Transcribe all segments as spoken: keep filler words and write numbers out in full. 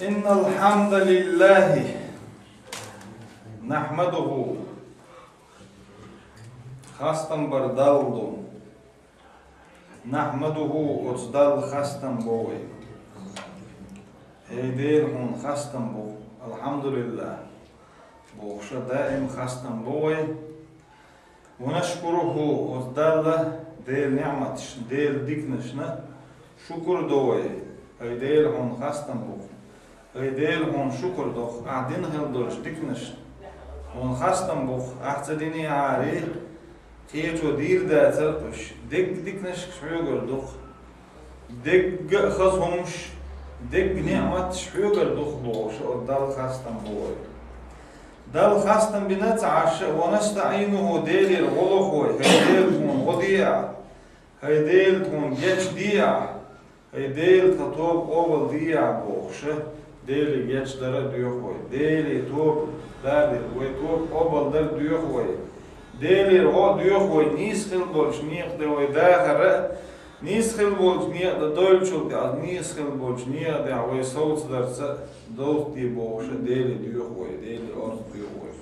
إن الحمد لله نحمده. Хастам бар Далла ду. نحمده, оцу Далла хастам бо вай. Хьей Дела, хьуна хастам бу. الحمد لله. Бохуш даим хастам бо вай. ونشكره, оцу Далла, Делан ниъматашна, Делан диканашна шукур до вай. Хьей Дела, хьуна хастам бу. Хьей Дела, хьуна шукур до, ахь дина хила долчу диканашна. Хьуна хастам бу, ахь ца динехьара, кхечо дийр дацара уьш. Дегга диканашкахь хьоьгур ду-кх. Дегга а хаза хӀумаш, дегга ниъматаш хьоьгур ду-кх бохуш, оцу Далла хастам бо вай. Далла хастам бина ца Ӏаш, ونستعينه, Делера гӀо лоху вай, хьей Дела, тхуна гӀо де ахь, хьей Дела, тхуна гечде ахь, хьей Дела, тхан тоба къобалде ахь бохуш, Деле гечдар а доьху вай, Деле тоба далийра, вай тоба къобалдар а доьху вай, Делера гӀо а доьху вай, нийса хила болчу некъа тӀе вай дахар а, нийса хила болчу некъа тӀе дойлучул тӀаьхьа нийса хила болчу некъа тӀехь вай совцадарца а, довзде бохуш а Деле доьху вай, Деле орца доьху вай.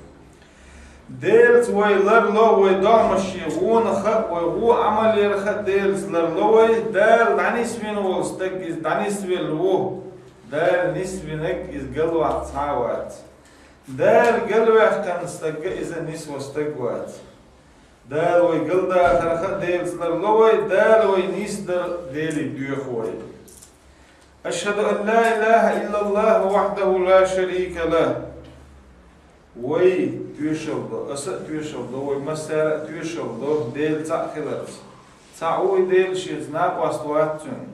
Делаца вай ларло вай догӀмашший гӀонах а, вай гӀо Ӏамал ярах а Делаца ларло вай. Дала дӀанисвина волу стаг иза дӀанисвелла ву. Дала нисвинарг иза галваккха цхьа а вац. Дала галваьккхина стаг а иза нисво стаг вац. Дала вай галдахарх а Делаца ларло вай, Дала вай нисдар а Деле доьху вай. أشهد أن لا إله إلا الله وحده لا شريك له. Вай тоьшалла до, аса а тоьшалла до, вай массара а тоьшалла до Дела цхьаъ хиларца. Цхьаъ ву и Дела, шеца накъост вац цуьнан.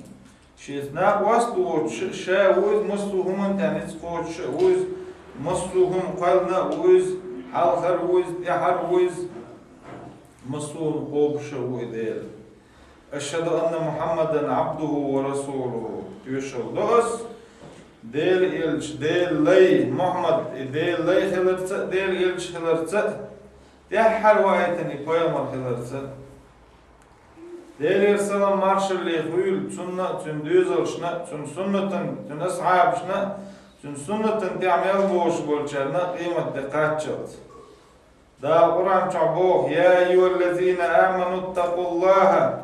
Шеца накъост воцуш а, ша ву иза массо а хӀуманна тӀехь ницкъ кхочуш а ву иза, массо а хӀума кхоьллина а ву иза, хьалхара ву иза, тӀаьхьара ву иза, массо а хӀума кхобуш а ву и Дела. أشهد أن محمدا عبده ورسوله. Тоьшалла до ас, Делан элча, Делан лай, Мухьаммад, и Делан лай хиларца а, Делан элча хиларца а, тӀаьххьара ваийтина и пайхамар хиларца а. Делера салам маршалла хуьлда цунна а, цуьнан доьзалшна а, цуьнан суннатан, цуьнан асхьабашна а, цуьнан суннатан тӀехь мел бовш болчарна а къематде кхаччалц. Дала Къуръан чохь боху: يا أيها الذين آمنوا اتقوا الله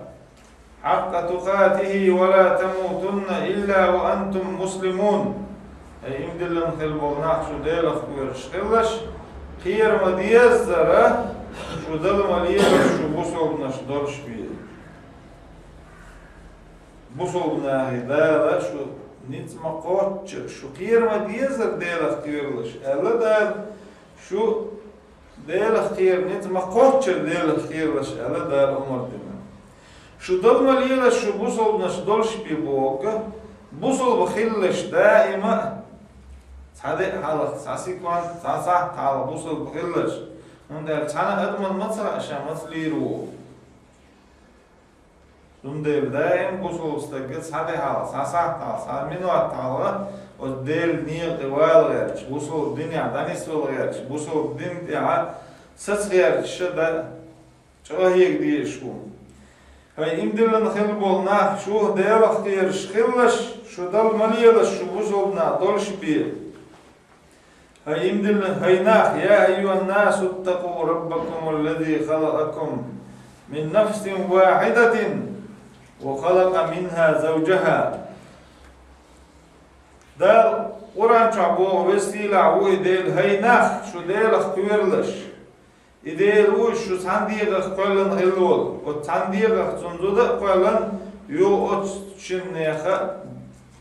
حق تقاته ولا تموتن إلا وأنتم مسلمون. Эй, иман диллина хила болу нах, шу Делах кхоьруш хилалаш, кхера ма-деззара, шу Далла ма лелаш, шу бусалбанаш долуш бен. Бусалба нахе Дала шу ницкъ ма кхоччу, шу кхера ма-деззара Делах кхералаш аьлла Дала, шу Делах кхера ницкъ ма кхоччура Делах кхералаш аьлла Дала омра дина. Шу Далла ма лелаш, шу бусалбанаш долуш бен боху, бусалба хилалаш даима а, цхьа де а хьалха, цхьа секунд, цхьа сахьт хьалха бусалба хилалаш, хӀунда аьлча цхьана адамна ма ца хаьа ша маца лийр ву. Цундела даим бусалба стаг цхьа де хьалха, цхьа сахьт хьалха, цхьа минот хьалха оцу Делан некъа тӀе вала гӀерташ, бусалба динехь дӀанисвала гӀерташ, бусалба дин тӀехь саца гӀерташ ша дан чӀагӀъян дезаш ву. Хьайн иман диллина хила болу нах, шу Делах кхераш хилалаш, шу Далла ма лелаш, шу бусалба нах долуш бен. Хьайн иман диллина, хьайн нах, يا أيها الناس اتقوا ربكم الذي خلقكم من نفس واحدة وخلق منها زوجها. Дала Къуръан чохь боху, веза-сийлахь ву и Дела: хьайн нах, шу Делах кхоьралаш. И Дела ву шу цхьана дегӀах кхоьллина хилла волу, оцу цхьана дегӀах цунна зуда а кхоьллина, юха оцу шиннеха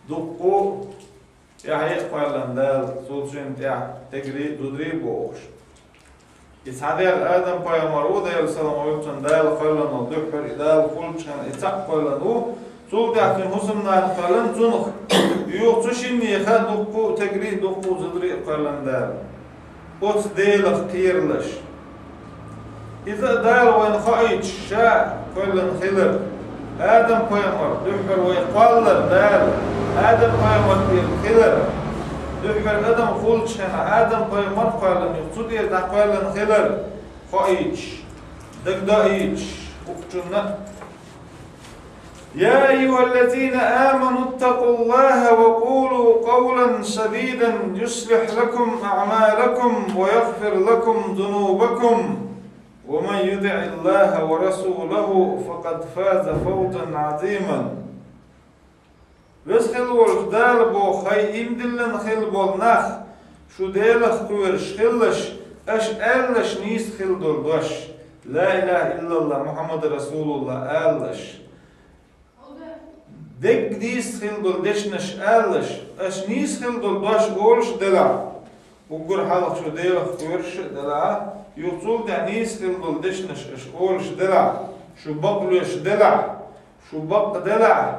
дуккху тӀаьхье а кхоьллина Дала, цул шина тӀехь тегарий а, зударий а бохуш. И цхьа дегӀ Адам-пайхамар ву, Делан салам хуьлда цунна, Дала кхоьллина волу дуьххьара, и Дала хуьлучу хенахь и цхьаъ кхоьллина ву, цул тӀаьхьа цуьнан хӀусамнана кхоьллина цунах. Юха цу шиннеха дуккху а тегарий а, дуккху а зударий а кхоьллина Дала. Оцу Делах кхералаш. Иза а Дала вайна хоуьйтуш, Ша кхоьллина хилар. Адам-пайхамар дуьххьара вай кхоллар Дала, Адам-пайхамар тӀера хилар. Дуьххьара адам хуьлучу хенахь Адам-пайхамар кхоьллина ю, цу тӀера дӀакхоьллина хилар хоуьйтуш, дагадоуьйтуш, хӀокхучунна а. يا أيها الذين آمنوا اتقوا الله وقولوا قولا سديدا يصلح لكم أعمالكم ويغفر لكم ذنوبكم ومن يطع الله ورسوله فقد فاز فوزا عظيما. Веза хилла волчу Дала боху, хӀай ийман диллина хилла болу нах, шу Делах кхоьруш хилалаш, аша алалаш нийса хилла долу дош, ла илаха иллаллах, Мухьаммад расулуллах алалаш. Дерриг нийса хилла долу дешнаш алалаш, аша нийса хилла долу дош олуш делахь, уггар хьалха шу Делах кхоьруш а делахь, юха цул тӀаьхьа нийса хилла долу дешнаш аша олуш делахь, шу бакълуьйш делахь, шу бакъ делахь,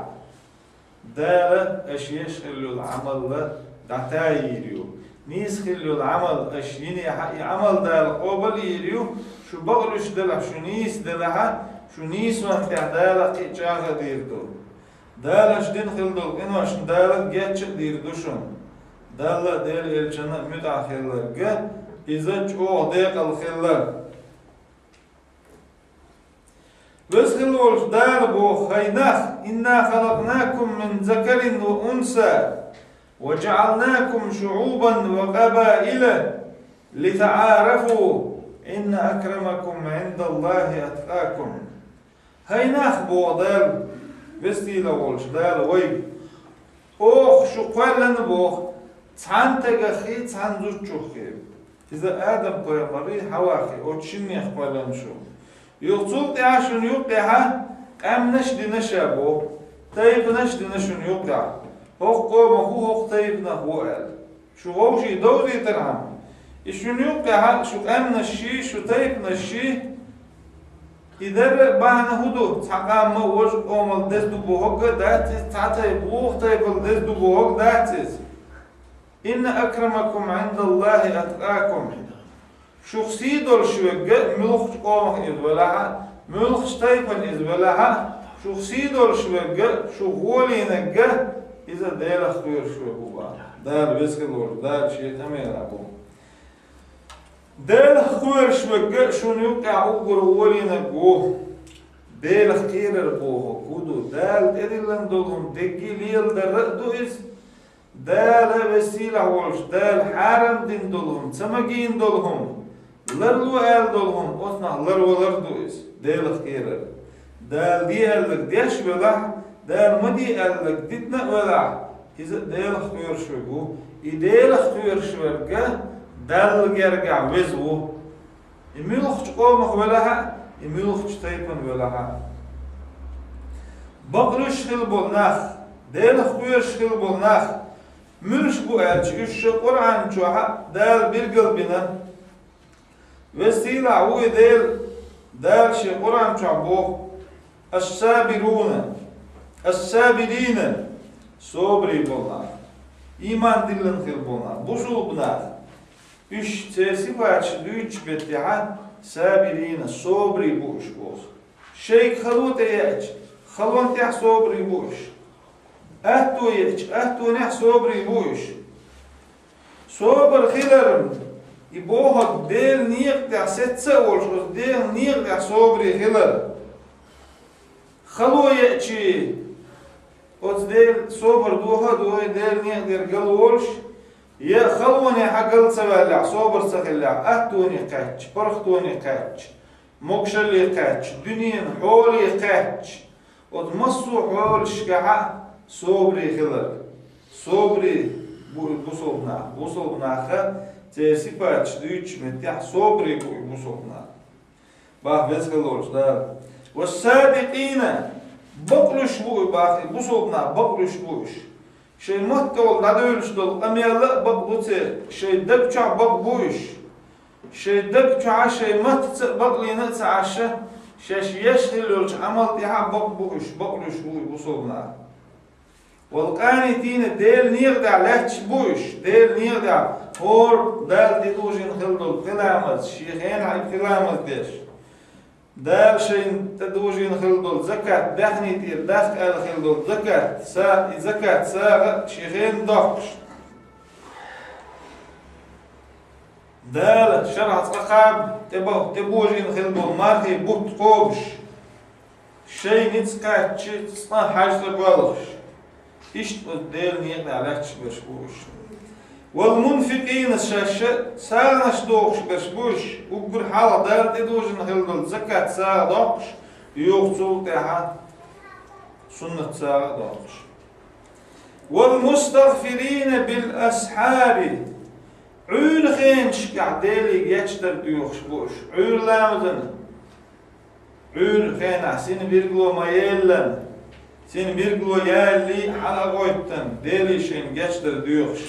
Дала аша еш хилла йолу Ӏамал дӀатайийр ю. Нийса хилла йолу Ӏамал аша йинехь, и Ӏамал Дала къобал йийр ю, шу бакълуьйш делахь, шу нийса делахь, шу нийсонна тӀехь Дала кхин а чӀагӀ а дийр ду. Дала аша дина хилла долу къиношна Дала гечдийр ду шуна. Далла а, Делан элчанна а муьтӀахь хилларг, иза чӀогӀа декъала хилларг. Веза хилла волчу Дала боху, хӀай нах, إنا خلقناكم من ذكر وأنثى وجعلناكم شعوبا وقبائل لتعارفوا إن أكرمكم عند الله أتقاكم. ХӀай нах, боху Дала, веза хилла волчу Дала вайга, оха шу кхоьллина боху, цхьана стагах а, цхьана зудчух а. Иза Адам-пайхамарий, Хьавахий, оцу шиннех кхоьллина шу. Юха цул тӀаьхьа шуна юккъехь къаьмнаш а дина ша боху, тайпанаш а дина шуна юккъехь, хӀокху къомах ву, хӀокху тайпанах ву аьлла. Шу вовшийн довзийтархьама, и шуна юккъехь шу къаьмнаш ший, шу тайпанаш ший, и дерриг а бахьана хӀун ду? Цхьа къам а важа къомал деза ду бохург а дац иза, цхьа тайпа вукху тайпал деза ду бохург а дац иза. إن أكرمكم عند الله أتقاكم. Шух сий долуш верг а, муьлххачу къомах иза велахь а, муьлххачу тайпана иза велахь а, шух сий долуш верг а, шух гӀолийнарг а, иза Делах кхоьруш верг ву боху. Дала веза хилла волчу Дала Шен къамелехь боху. Делах кхоьруш верг а шуна юккъехь уггар гӀолийнарг ву. Делах кхерар бохург хӀун ду? Дала тӀедиллина долу хӀума дерриге а леладар а ду иза. Дала, веза хилла волчу Дала хьарам дина долу хӀума, ца магийна долу хӀума, ларло аьлла долу хӀума, оцунах ларвалар а ду иза, Делах кхерар. Дала де аьлларг деш а велахь, Дала ма де аьлларг дитина а велахь, иза а Делах кхоьруш верг ву. И Делах кхоьруш верг а Далла гергахь веза ву. И муьлххачу къомах велахь а, и муьлххачу тайпана велахь а. Бакълуьйш хилла болу нах, Делах кхоьруш хилла болу нах муьлш бу аьлча, уьш ша Къуръан чохь а Дала билгалбина. Веза хилла ву и Дела, Дала Шен Къуръан чохь боху: «Ас-сабируна, ас-сабирина», собарий болу нах, ийман диллина хилла болу нах, бусулба нах. Уьш церан сипаташ дуьйцучу меттехь а, сабирина, собарий бу уьш боху. Шайга хало тӀееача, халонна тӀехь собарий бу уьш. Атто еача, аттонехь собарий бу уьш. Собар хилар, и бохург Делан некъа тӀехь сецца а волуш, оцу Делан некъа тӀехь собарий хилар. Хало еача, оцу Делан собар доха а дохий, Делан некъа тӀера галволуш, я халонехь гал ца ваьллехь, собар ца хиллехь, аттоне кхаьчча, паргӀатоне кхаьчча, могушалле кхаьчча, дуьненан хьоле кхаьчча, оцу массо а хьолашкахь а собаре хилар. Собаре бу и бусулба нах. Бусулба нах, церан сипаташ дуьйцучу меттехь, собаре бу и бусулба нах. Бах веза хилла волчу Дала. «Вас-садикъина», бакълуьйш бу и, бах, и бусулба нах бакълуьйш бу уьш. Шайн маттахула дӀадуьйлуш долу къамел а бакъ бу церан, шайн даг чохь бакъ бу уьш. Шайн даг чохь а, шайн маттаца а бакълийна а ца Ӏаш, шаьш еш хилла йолчу Ӏамал тӀехь а бакъ бу уьш, бакълуьйш бу и бусулба нах. «Вал-къанитина», Делан некъа тӀехь лаьтташ бу уьш, Делан некъа тӀехь хӀора Дала тӀедужийна хилла долу пхи ламаз, шен хенахь и пхи ламаз деш. Дала шайна тӀедужийна хилла долу закат, даьхни тӀера даккха аьлла хилла долу закат, са-, и закат сагӀа а шен хенахь доккхуш. Дала шарахь цкъа кхаба тӀебо-, тӀебожийна хилла болу мархий бутт кхобуш. Шайн ницкъ кхаьчча цкъа хьажцӀа боаллаш. Иштта оцу Делан некъа тӀехь лаьтташ берш бу уьш. Вал мунфикъина, шаьш сагӀанаш дохуш берш бу уьш, уггар хьалха Дала тӀедожийна хилла долу закат сагӀа доккхуш, юха цул тӀаьхьа суннат сагӀа а доккхуш. Вал мустагъфирина бил асхьари, Ӏуьйра хенашкахь Деле гечдар доьхуш бу уьш, Ӏуьйра ламазан. Ӏуьйра хенахь синберриге ма еллина, синберриге ялале хьала а гӀоьттина, Деле шайна гечдар доьхуш.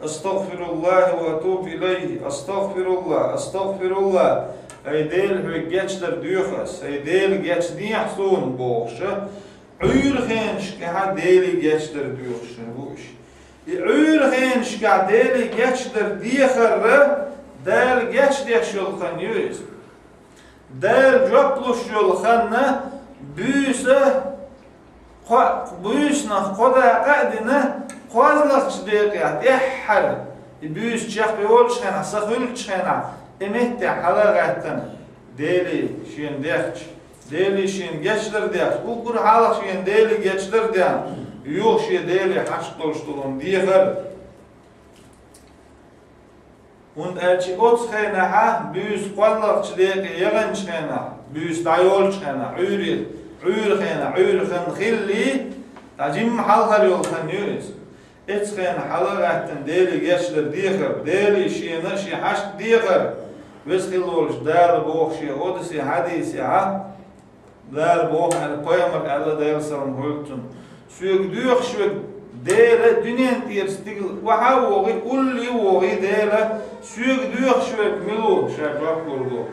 Астагъфируллахь ва атубу илайхь, астагъфируллахь, астагъфируллахь. ХӀай Дела, хьоьга гечдар доьху ас, хӀай Дела, гечдехьа суна бохуш, Ӏуьйра хенашкахь Деле гечдар доьхуш бу уьш. И Ӏуьйра хенашкахь Деле гечдар дехар Дала гечдеш йолу хан ю иза. Дала жоп луш йолу хан буьйса кхо-, буьйсанах кхо дакъа а дина, кхозлагӀчу декъехь тӀаьххьара, и буьйса чекхйолучу хенахь, са хуьлучу хенахь, и меттехь хьала а гӀаьттина, Деле шена дехча, Деле шена гечдар дехча, уггар хьалха шена Деле гечдар дехна, юха шен Деле хьашт долуш долу дехар. ХӀунда аьлча оцу хенахь, буьйса кхозлагӀчу декъе яханчу хенахь, буьйса дӀайолучу хенахь, Ӏуьйре, Ӏуьйра хенахь, Ӏуьйра хан хилале, дӀа жимма хьалхара йолу хан ю иза. Оцу хенахь хьала а гӀаьттина Деле гечдар дехар, Деле шена шен хьашт дехар, Веза хилла волчу Дала боху шен Ӏодисе хьадийсехь, Дала боху аьлла, пайхамар аьлла, Делан салам хуьлда цунна: «Соьга доьхуш верг Дела дуьнен тӀера стигала охьа а вогӀий, улле а вогӀий Дела, соьга доьхуш верг мила ву?» Ша жоп лур ду.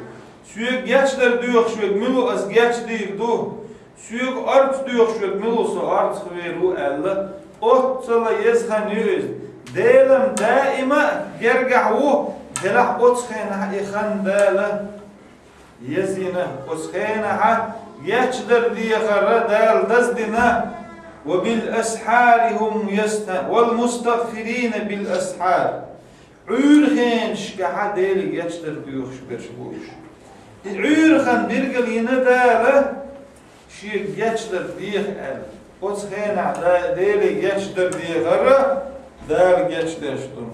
«Соьга гечдар доьхуш верг мила ву, ас гечдийр ду. Соьга орца доьхуш верг мила ву, со орцах вер ву», аьлла. Оццул еза хан ю иза. Дела-м даима а гергахь ву, делахь оцу хенахь и хан Дала езйина, оцу хенахь гечдар дехар Дала даздина, «ва бил асхьари хӀум яста-, вал мустагъфирина бил асхьар». Ӏуьйра хенашкахь Деле гечдар доьхуш берш бу уьш. И Ӏуьйра хан билгал йина Дала, шега гечдар деха аьлла. Оцу хенахь Да-, Деле гечдар дехар Дала гечдеш ду.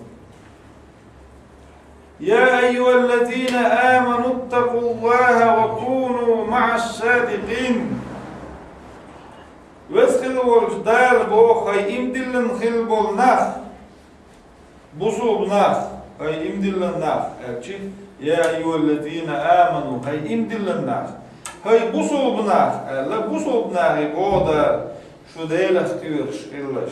«Я айюхьаллазина аману ттакъуллахьа ва куну маӀас-садикъин». Веза хилла волчу Дала боху: «ХӀай иман диллина хилла болу нах, бусулба нах, хӀай иман диллина нах», аьлча, «Я айюхьаллазина аману», хӀай иман диллина нах, хӀай бусулба нах аьлла, бусулба нахе боху Дала, шу Делах кхоьруш хилалаш.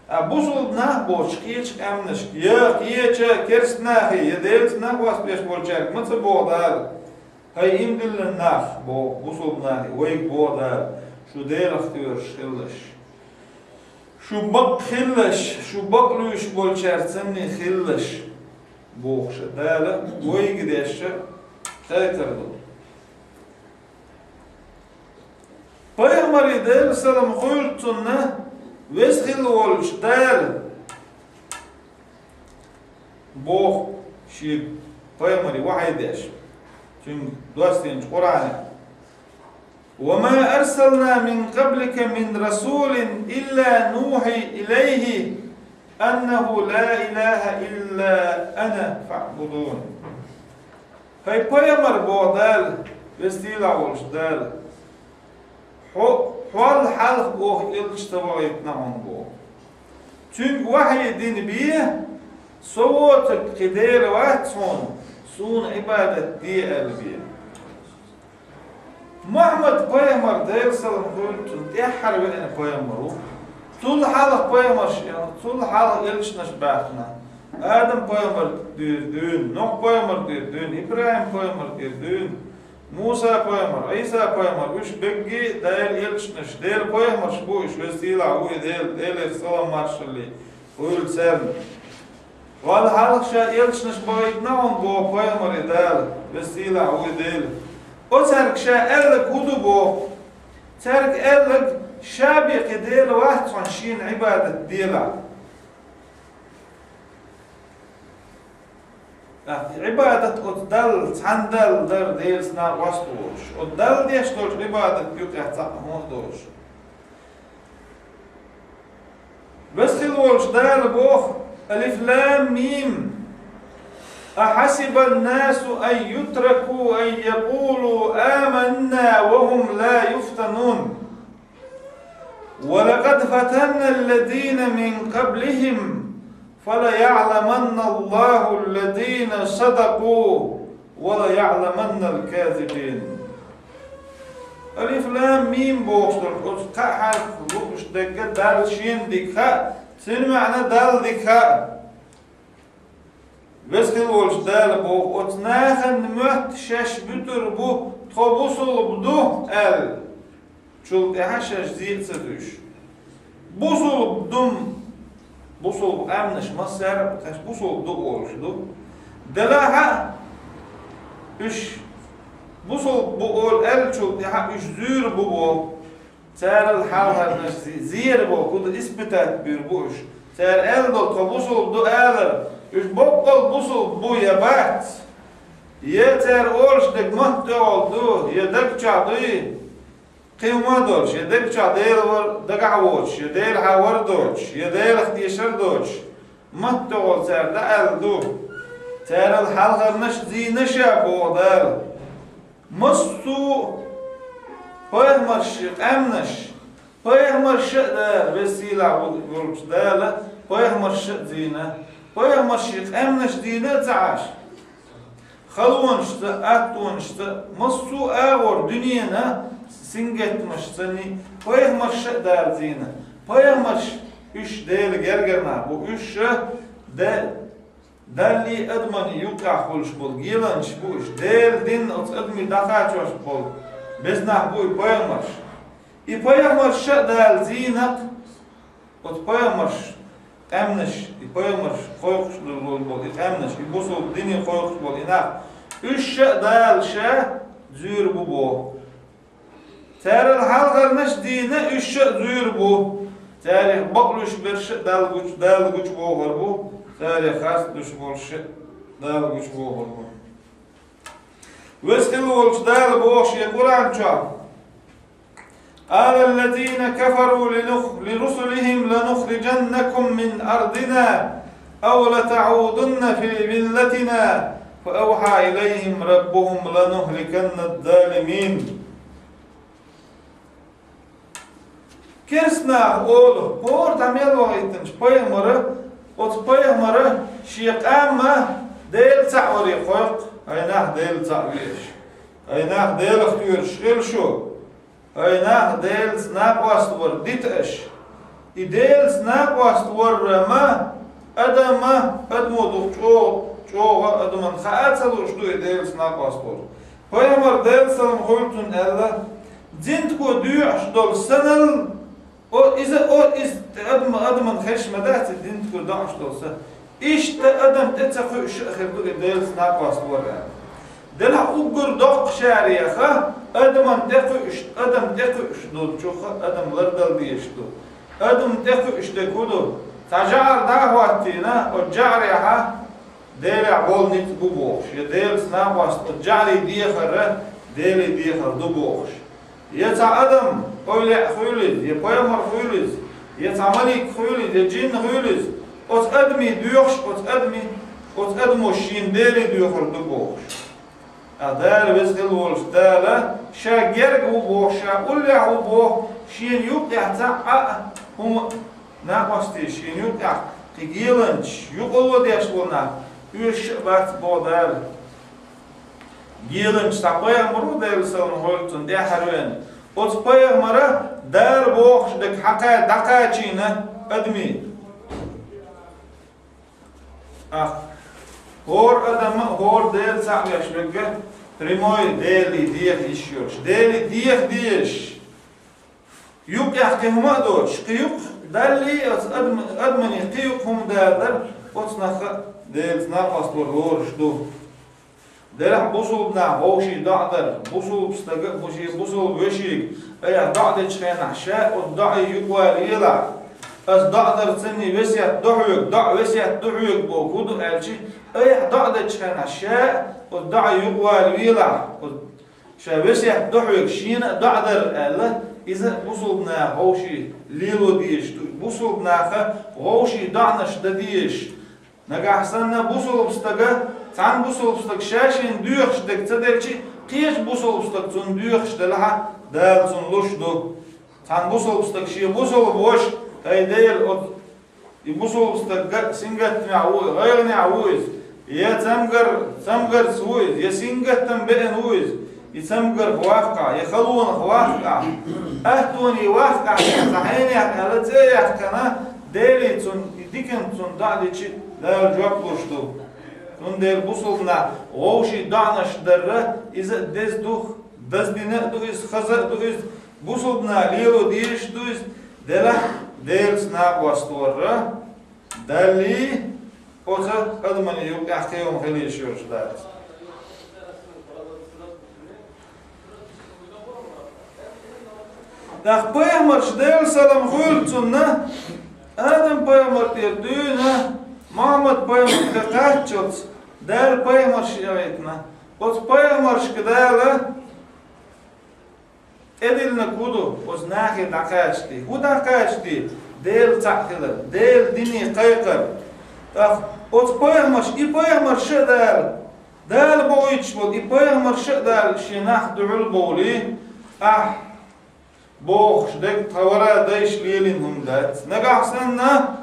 Ткъа бусулба нах бохучу кхечу къаьмнашка, я кхечу керста нахе, я Делаца накъост беш болчаьрга ма ца боху Дала, хӀай иман диллина нах, боху бусулба нахе, вайга боху Дала, шу Делах кхоьруш хилалаш. Шу бакъ хилалаш, шу бакъ луьйш болчаьрца санна хилалаш, бохуш Дала вайга деш кхайкхар ду. Пайхамаре, Делан салам хуьлда цунна, Веза хилла волчу Дала боху шен пайхамаре вахьий деш, цуьнга доссийначу Къуръане: «Ва ма арсална мин къаблика мин расулин илла нухьи илайхьи аннахьу ла илахьа илла ана фаӀбудун». ХӀай пайхамар, боху Дала, Веза-Сийлахь волчу Дала, хьо, хьол хьалха оха элча ца вахийтина хьуна, боху. Цуьнга вахьий дина бен, со воцург кхин Дела вац хьуна, суна Ӏибадат де аьлла бен. Мухьаммад пайхамар, Делан салам хуьлда цунна, тӀаьххьара веана пайхамар ву. Цул хьалха пайхамарш а, цул хьалха элчанаш баьхкина. Адам пайхамар дийр дуьйна, Нухь пайхамар дийр дуьйна, ИбрахӀим пайхамар дийр дуьйна, Муса пайхамар, Ӏийса пайхамар, уьш берриге а Делан элчанаш, Делан пайхамарш бу уьш, Веза-Сийлахь ву и Дела, Делера салам-маршалла хуьлда царна. Валла хьалха ша элчанаш бахийтина хьуна, боху пайхамаре Дала, Веза-Сийлахь ву и Дела. Оцаьрга ша аьлларг хӀун ду, боху? Цаьрга аьлларг, ша бен кхин Дела вац хьуна, шена Ӏибадат делахь. ТӀаккха Ӏибадат оцу Далла, цхьана Далла дара Делаца накъост волуш. Оцу Далла деш долчу Ӏибадат юкъехь цхьаъ хӀун а долуш. Веза хилла волчу Дала боху: «Алиф-лам-мим. Ахьасибан-насу ан ютраку ан якъулу аманна ва хӀум ла юфтанун». «ولقد فتنا الذين من قبلهم فليعلمن الله الذين صدقوا وليعلمن الكاذبين». Алиф-лам-мим бохуш долу оцу кхаа хьарф лууш дерг Далла шена дика хаьа, цуьнан маьӀна Далла дика хаьа. Веза хилла волчу Дала боху: «Оцу нахана моьтту шаьш буьтур бу, тхо бусулба ду», аьлла. Чул тӀаьхьа шаьш зен а ца туьйсуш. Бусулба ду-м, бусулба къаьмнаш массара а тхаьш бусулба ду олуш ду. Делахь а, уьш бусулба бу олу аьллачул тӀаьхьа уьш зуьйр бу боху. Царал хьалхарнаш зи-, зер боху, куда испытать буьйр бу уьш. Цара аьлла долу: «Тхо бусулба ду», алар, уьш боккъал бусулба бу я бац? Я цара олуш дерг мотт тӀехула ду, я даг чохь дуй? Кхин хӀума а долуш, я даг чохь Дела вар дагахь воцуш, я Делахьа вар доцуш, я Делах дешар доцуш, мотт тӀехула цара дӀааьлла ду. Царал хьалхарнаш а зийна ша, боху Дала. Массо а пайхамарш, къаьмнаш, пайхамарш а Дала, веза сийлахь волчу Дала, пайхамарш а зийна, пайхамарш, къаьмнаш зийна а ца Ӏаш. Халонашца, аттонашца, массо а агӀор дуьненан сингаттамашца ни, пайхамарш а Дала зийна. Пайхамарш, уьш Делан гергара нах бу, уьш а де-, Даллий адаман юккъехь хуьлуш болу геланчаш бу уьш, Делан дин оцу адамийн дӀакхачош болу беза нах бу и пайхамарш. И пайхамарш а Дала зийна-кх, оцу пайхамарш, къаьмнаш, и пайхамарш кхойкхуш долу болу и къаьмнаш, и бусулба дине кхойкхуш болу и нах, уьш а Дала ша зуьйр бу боху. Царал хьалхарнаш а зийна, уьш а зуьйр бу. Царах бакълуьйш берш а Далла гучу, Дала гучу бохур бу, царах харц луьйш болуш а Дала гучу бохур бу. Веза хилла волчу Дала боху шен Къуръан чохь: «قال الذين كفروا لنخ-، لرسلهم لنخرجنكم من أرضنا أو لتعودن في ملتنا فأوحى إليهم ربهم لنهلكن الظالمين». Керст наха олу, хӀора дӀа мел вахийтинчу пайхамара, оцу пайхамара шен къам а Дела цхьаъ варе кхойкху, хӀай нах, Дела цхьаъ ве аша. ХӀай нах, Делах тоьшуш хила шу. ХӀай нах, Делаца накъост вар дита аша. И Делаца накъост вар ма, адама, адамо дукха чӀогӀа, чӀогӀа адаман хаа ца лууш ду и Делаца накъост вар. Пайхамар, Делан салам хуьлда цунна, аьлла: «Зинтго доьӀуш долу санал, о, иза, о, иза адам, адаман хезаш ма дац, и зинтго доьӀуш долу са. Иштта адам тӀе ца кхуьуш а хир ду и Делаца накъост вар», аьлла. Делахь уггар доккхачареха, адаман тӀе кхуьуш, адам тӀе кхуьуш долчуха адам лардала дезаш ду. Адам тӀе кхуьуш дерг хӀун ду? Цхьа жӀар дӀа а хӀоттийна, оцу жӀарехьа Делехь болу ницкъ бу бохуш, я Делаца накъост оцу жӀарийн дехар а Деле дехар ду бохуш. Я цхьа адам, эвлаяъ хуьлийла иза, я пайхамар хуьлийла иза, я цхьа малик хуьлийла иза, я жин хуьлийла иза, оцу адамийн доьхуш, оцу адамийн, оцу адамо шена Деле доьхур ду бохуш. Ткъа Дала, веза хилла волчу Дала, ша герга ву боху, ша уллехь ву боху, шена юккъехь цхьа а хӀума накъостий, шена юккъехь кхин геланчаш, юкъало деш волу нах, оьшуш а бац боху Дала. Геланча цхьа пайхамар ву, Делан салам хуьлда цунна, тӀаьхьара веана. Оцу пайхамара Дала бохуш дерг хьакха-, дӀакхачийна адамийн. Ах, хӀора адам а, хӀора Дела цхьаъ веш верг а прямой Деле деха йиш йолуш, Деле деха дезаш. Юкъехь кхин хӀума а доцуш, кхин юкъ Даллий оцу адам-, адамане кхин юкъ хӀума дара дара, оцу нах а Делаца накъост вар лоруш ду. Делахь бусулба нах вовшийн доӀа дар, бусулба стага а, бу-, шен бусулба вешига айхьа доӀа дечу хенахь, ша оцу доӀийн юкъа вала елахь. Ас доӀа дарца весет до хьоьга, доӀа весет ду хьоьга боху хӀун ду аьлча, айхьа доӀа дечу хенахь ша оцу доӀа юкъавала велахь, оцу ша весет до хьоьга шена а доӀа дар аьлла, иза а бусулба наха вовший лело дезаш ду, бусулба наха вовший доӀанаш дан дезаш. Нагахь санна бусулба стага, цхьана бусулба стага ша шена доьхуш дерг ца делча, кхечу бусулба стага цунна доьхуш делахь а, Дала цунна луш ду. Цхьана бусулба стага шен бусулба ваша, хӀай Дела, оцу и бусулба стаг га-, сингаттамехь ву, гӀайгӀанехь ву иза, я цамгар-, цамгарца ву иза, я сингаттам беана ву иза, и цамгарх ваккхахь, я халонах ваккхахь, аттоне ваккхахь, цхьа хьенех аьлла цӀе а яьккхина, Деле цунна, и диканца цунна доӀа дича, Дала жоп луш ду. Цундела бусулба нах вовшийн доӀанаш дарра, иза а деза ду, даздина а ду иза, хаза а ду иза, бусулба нах лело дезаш ду иза, делахь Делаца накъост варра, Даллий, оцу адаман юкъахь кхин хӀума хила йиш йолуш дац. ТӀаккха пайхамарш, Делан салам хуьлда цунна, Адам-пайхамар тӀера дуьйна, Мухьаммад-пайхамар тӀе кхаччалц, Дала пайхамарш яхийтина. Оцу пайхамаршка Дала тӀедиллинарг хӀун ду, оцу нахе дӀакхачаде? ХӀун дӀакхачаде? Дела цхьаъ хилар, Делан дине кхайкхар. ТӀаккха оцу пайхамарш, и пайхамарш а Дала, Дала бохуьйтуш болу и пайхамарш а Дала шен нах дуьхьал бовлий, ахь бохуш дерг тхан вара дайша лелийна хӀума дац. Нагахь санна,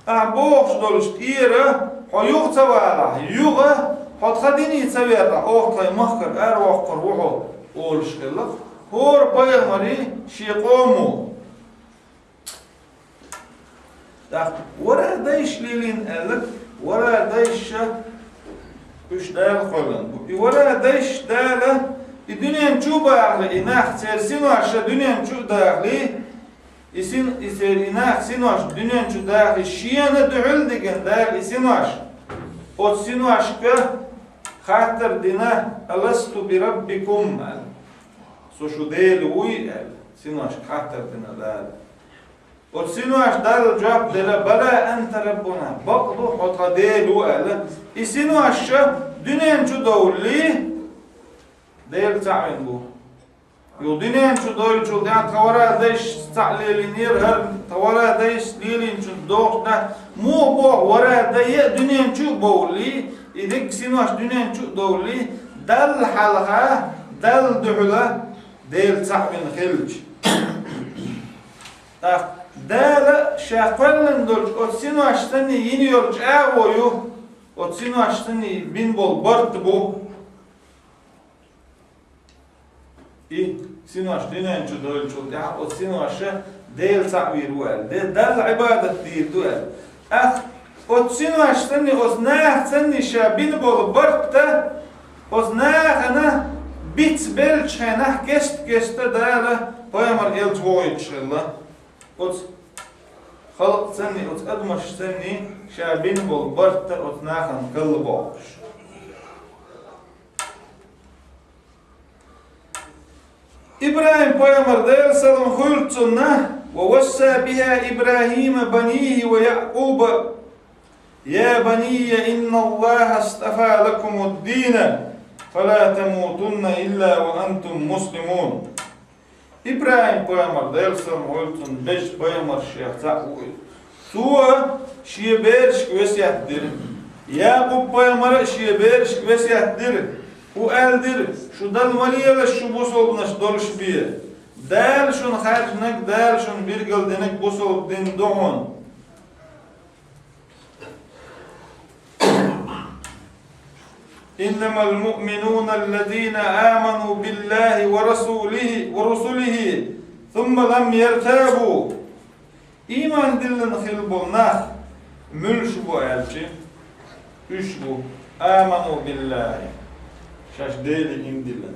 ахь бохуш долуш тӀера хьо юха ца валахь, юха хьо тхан дине ца вехахь, оха тхайн махкара аравоккхур ву хьо, олуш хилла-кх хӀора пайхамаре шен къомо. ТӀаккха вара дайша лелийна аьлларг, вара дайша уьш Дала кхоьллина бу. И вара дайша Дала и дуьнен чу а бахале, и нах церан синош ша дуьнен чу а дахале, и син-, и церан и нах синош дуьнен чу дахале, шена дуьхьал а дигина Дала и синош, оцу синошка хаттар дина: «Аласту би раббикум?» аьлла. «Со шу Дела вуй?» аьлла, синошка хаттар дина Дала. Оцу синош Далла жоп делла: «Бала анта раббуна», бакъ ду, хьо тхан Дела ву аьлла. И синош ша дуьнен чу довллий, Дела цхьаъ вина бу. Юха дуьнен чу довллачул тӀаьхьа тхан вара дайша цхьаъ лелийнера, хӀара тхан вара дайша лелийначунна догӀуш дац, муха боху, вара дай а дуьнен чу а бовллий, и дерриг синош дуьнен чу а довллий, Далла хьалха, Далла дуьхьала Дела цхьаъ вина хилча. ТӀаккха Дала ша кхоьллина долчу оцу синош санний йина йолу чӀагӀо ю, оцу синош санний бина болу барт бу. И синош дуьнен чу довллачул тӀаьхьа оцу синоша Дела цхьаъ вийр ву аьлла, де-, Далла Ӏибадат дийр ду аьлла. ТӀаккха оцу синош санний, оцу наха санний ша бина болу барт а, оцу нахана бицбеллачу хенахь кест-кеста Дала пайхамар элча вохуьйтуш хилла. Оцу халкъ санний, оцу адамаш санний ша бина болу барт а оцу нахана калла бохуш. ИбрахӀим-пайхамар, Делан салам хуьлда цунна: «Ва васса биха ИбрахӀима банихӀи ва Якъуба: я банийя, инналлахӀа стафа лакумуд-дина, фала тамутунна илла ва антум муслимун». ИбрахӀим-пайхамар, Делан салам хуьлда цунна, безачу пайхамаршех цхьаъ ву иза. Цо шен берашка весет дира. Якъуб-пайхамара а шен берашка весет дира. ХӀун аьлла дира: «Шу Далла ма лелаш, шу бусулбанаш долуш бен. Дала шуна хаьржинарг, Дала шуна билгалдинарг бусулба дин ду хьуна». «Иннамал муъминуна аллазина аману биллахи ва расулихи, ва русулихи, сумма лам яртабу». Ийман диллина хилла болу нах муьлш бу аьлча, уьш бу: аману биллахи, шаьш Деле ийман диллина.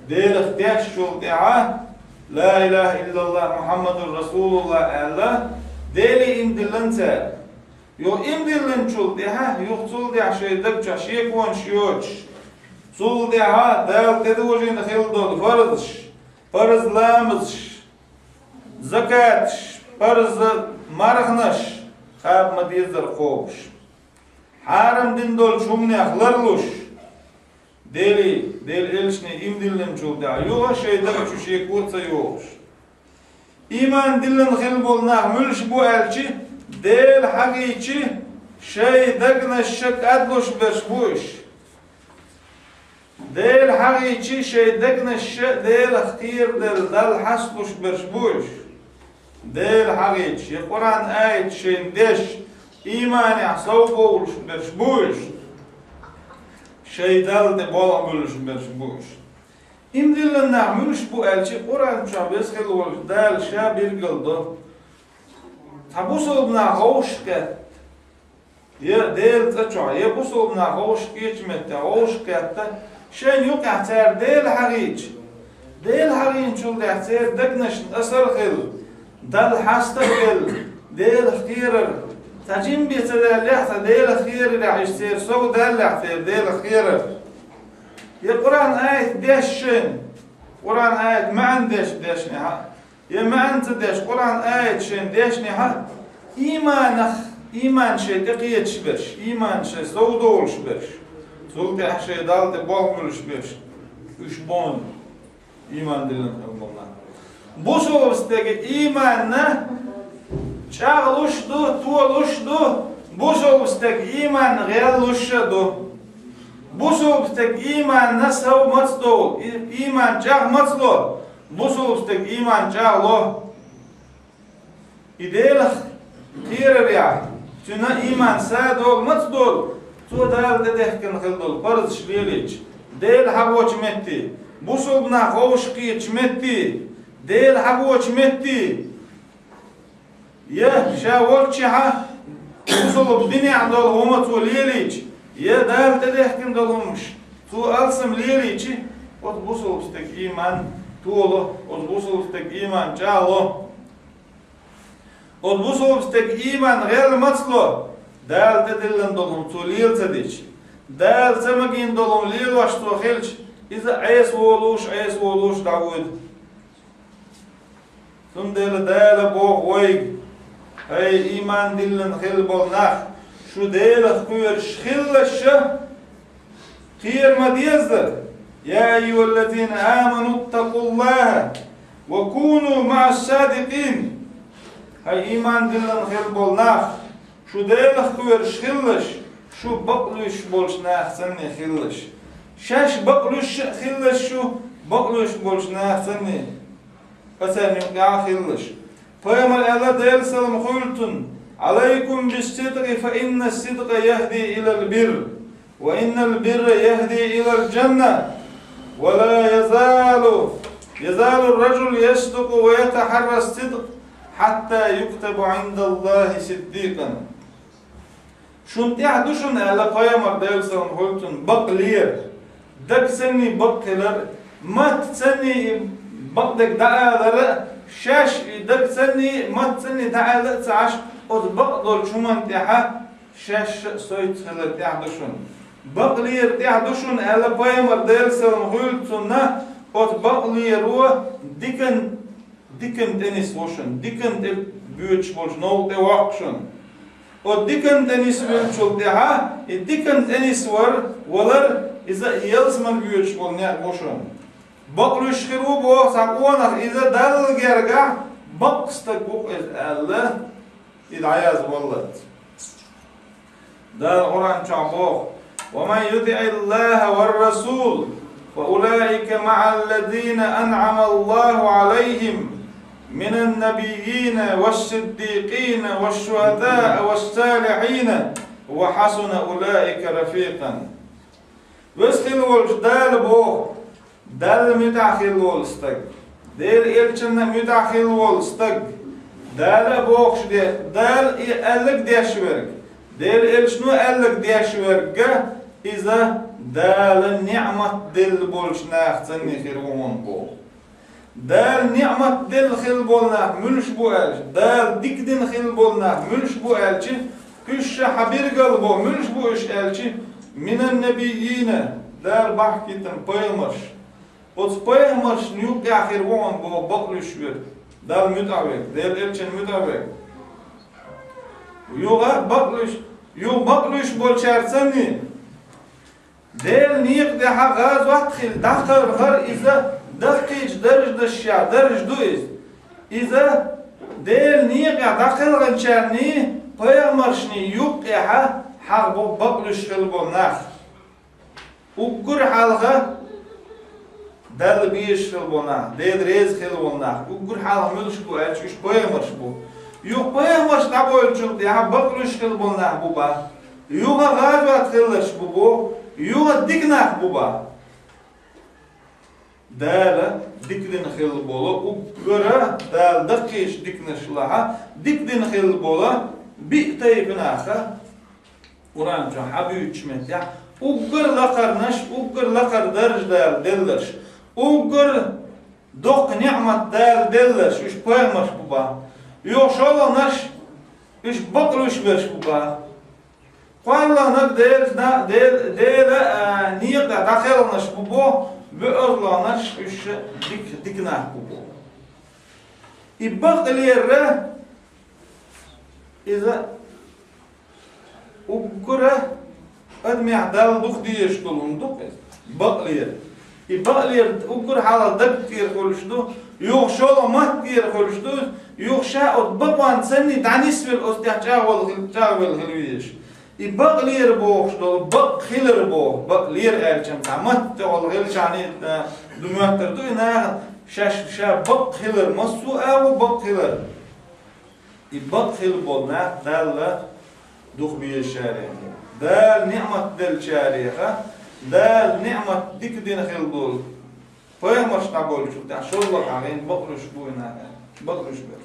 Делах тешначул тӀаьхьа, ла илаха иллаллах, Мухьаммадур расулуллах аьлла, Деле ийман диллина цара. Юха ийман диллинчул тӀаьхьа, юха цул тӀаьхьа шайн даг чохь шеконаш йоцуш, цул тӀаьхьа Дала тӀедожийна хилла долу фарзаш, фарз ламазаш, закаташ, Парз марханаш кхаба ма дезара кхобуш. Хьарам дина долчу хӀуманех ларлуш. Дели, Делан элчане иман диллинчул тӀаьхьа юха шайн даг чу шеко а ца йохуш. Иман диллина хилла болу нах муьлш бу аьлча, Дела хьахийча, шайн дегнаш ша кӀадлуш берш бу уьш. Дела хьахийча, шайн дегнаш ша Делах кхераделла Далла хьасталуш берш бу уьш. Дела хьахийча, я Къуръан аят шайна деш, иманехь сов бовлуш берш бу уьш. Шайн Далла тӀе болх буьллуш берш бу уьш. Иман диллина нах муьлш бу аьлча, Къуръан чохь веза хилла волчу Дала Ша билгалдо. Цхьа бусалба нах вовшахкхетта, я Делан цӀа чохь, я бусалба нах вовшахкхетта, вовшахкхетта, шайна юкъахь цара Дела хьахийча, Дела хьахийначул тӀаьхьа церан дегнашна асар а хилла, Далла хьаста а делла, Делах кхерар, цхьа жимма бен ца даьллехь а, цхьа Делах кхерарехь, иштта церан сов даьллехь, церан Делах кхерар. Я Къуръан аят деш шайна, Къуръан аят маьӀна деш дешнехь а, я маьӀна ца деш, Къуръан аят шайна дешнехь а, иманах, иман шайн тӀекхеташ берш, иман шайн сов долуш берш, цул тӀаьхьа шайн Далла тӀе болх буьллуш берш, уьш бу хьуна иман диллина хилла болу нах. Бусалба стеган иманна чӀагӀлуш а ду, толуш а ду, бусалба стеган иманна гӀеллуш а ду. Бусалба стеган иманна сов маца долу, и-, иман чӀагӀ маца ло, бусалба стеган иман чӀагӀ ло. И Делах кхерарехь, цуьнан иман са долу маца долу, цо Дала тӀедехкина хилла долу парзаш лелийча, Дела хьахочу метте, бусалба нах вовшахкхетачу метте, Дела хьахочу метте, я ша волччехьа бусалба динехь долу хӀума цо лелийча, я Дала тӀедехкина долу хӀумаш цо алсам лелийча, оцу бусалба стеган иман толо, оцу бусалба стеган иман чӀагӀло. Оцу бусалба стеган иман гӀелла маца ло, Дала тӀедиллина долу хӀума цо лела ца дича, Дала ца магийна долу хӀума лелош цо хилча, иза Ӏеса волуш, Ӏеса волуш дӀавоьду. Цундела Дала боху вайга: «ХӀай, иман диллина хилла болу нах, шу Делах кхоьруш хилалаш ша, кхера ма деззара: يا أيها الذين آمنوا اتقوا الله وكونوا مع الصادقين». ХӀай, иман диллина хилла болу нах, шу Делах кхоьруш хилалаш, шу бакълуьйш болчу нахаца санна хилалаш. Шаьш бакълуьйш а хилалаш шу, бакълуьйш болчу нахаца санна, ткъа царна юкъахь а хилалаш. Пайхамара аьлла, Делан салам хуьлда цунна: «عليكم بالصدق فإن الصدق يهدي إلى البر وإن البر يهدي إلى الجنة ولا يزال يزال الرجل يصدق ويتحرى الصدق حتى يكتب عند الله صديقا». Шуна тӀехь ду шуна аьлла пайхамара, Делан салам хуьлда цунна, бакълера. Дагца санна бакъ хилар, матца санна и бакъдерг дӀаалар, шаьш и дагца санна, матца санна дӀаала а ца Ӏаш, оцу бакъдолчу хӀуманна тӀехьа шаьш а соьца хилар тӀехь ду шуна. Бакълера тӀехь ду шуна аьлла пайхамара, Делан салам хуьлда цунна, оцу бакълеро дикан диканна тӀе нисво шуна, диканна тӀе боьдуш болчу новкъа тӀе воккху шуна. Оцу диканна тӀе нисвеллачул тӀаьхьа, и диканна тӀе нисвар, валар, иза ялсамане боьдуш болу некъ бу шуна. Бакълуьйш хир ву боху цхьа къонах, иза Далла гергахь бакъ стаг ву-кх иза аьлла, и дӀаязваллалц. Дала Къуръан чохь боху: «ومن يطع الله والرسول فأولئك مع الذين أنعم الله عليهم من النبيين والصديقين والشهداء والصالحين وحسن أولئك رفيقا». Веза хилла волчу Дала боху: Далла муьтӀахь хилла волу стаг, Делан элчанна муьтӀахь хилла волу стаг, Дала а бохуш де, Дала и аьлларг деш верг, Делан элчано аьлларг деш верг, иза Дала ниӀмат делла болчу нахаца санна хир ву хьуна боху. Дала ниӀмат делла хилла болу нах муьлш бу аьлча, Дала дика дина хилла болу нах муьлш бу аьлча, уьш ша хьан билгалбо, муьлш бу уьш аьлча, من النبيين, Дала бахкийтина пайхамарш. Оцу пайхамаршна юкъахь хир ву хьуна боху бакълуьйш верг. Далла муьтӀахь верг, Делан Элчанна муьтӀахь верг. Юха бакълуьйш, юха бакълуьйш болчаьрца санна, Делан некъа тӀехьа гӀазот хилла дӀакхелхар иза, даккхийчу даржанашкахь даржа ду иза. Иза Делан некъехь дӀакхелхинчарний, пайхамаршний юккъехьа хьагӀ бу бакълуьйш хилла болу нах. Уггар хьалха Далла безаш хилла болу нах, Дела реза хилла болу нах, уггар хьалха муьлш бу аьлча, уьш пайхамарш бу. Юха пайхамарш дӀабевллачул тӀаьхьа бакълуьйш хилла болу нах бу бах. Юха гӀазот хилларш бу боху, юха дика нах бу бах. Дала дика дина хилла болу, уггара Дала даккхийчу диканаш лахьа, дика дина хилла болу биъ тайпа наха Къуръан чохь хьабуьйцучу меттехь, уггар лакхарнаш, уггар лакхара даржа Дала делларш, уггар доккха неӀмат Дала делларш, уьш пайхамарш бу бах. Юха шолгӀанаш, уьш бакълуьйш берш бу бах. КхоалгӀаниг Делан, Дела, Дела, а, некъа дӀакхелхинарш бу бо, боьазлгӀанаш уьш дика, дика нах бу бо. И бакълера, иза уггара адамехь Далла дукха дезаш долу хӀума ду иза. Бакълера. И бакълера уггар хьалха даг тӀера хуьлуш ду, юха шолгӀа матта тӀера хуьлуш ду, юха ша оцу бакъонца санний дӀанисвелла оцу тӀехь чӀагӀвелла хила, чӀагӀвелла хила везаш. И бакълера бохуш долу, бакъхилар боху, бакълера аьлча цхьа матта тӀехула хилчахьана, а, ду моьттар ду и нахана, шаьш ша бакъхилар, массо а агӀо бакъхилар. И бакъхилла болу нах Далла дукха безачарех бу. Дала неӀмат деллачареха, Дала неӀмат дика дина хилла долу пайхамарш дӀабевллачул тӀаьхьа шозлагӀа хьагӀ бакълуьйш бу и нах, бакълуьйш берш.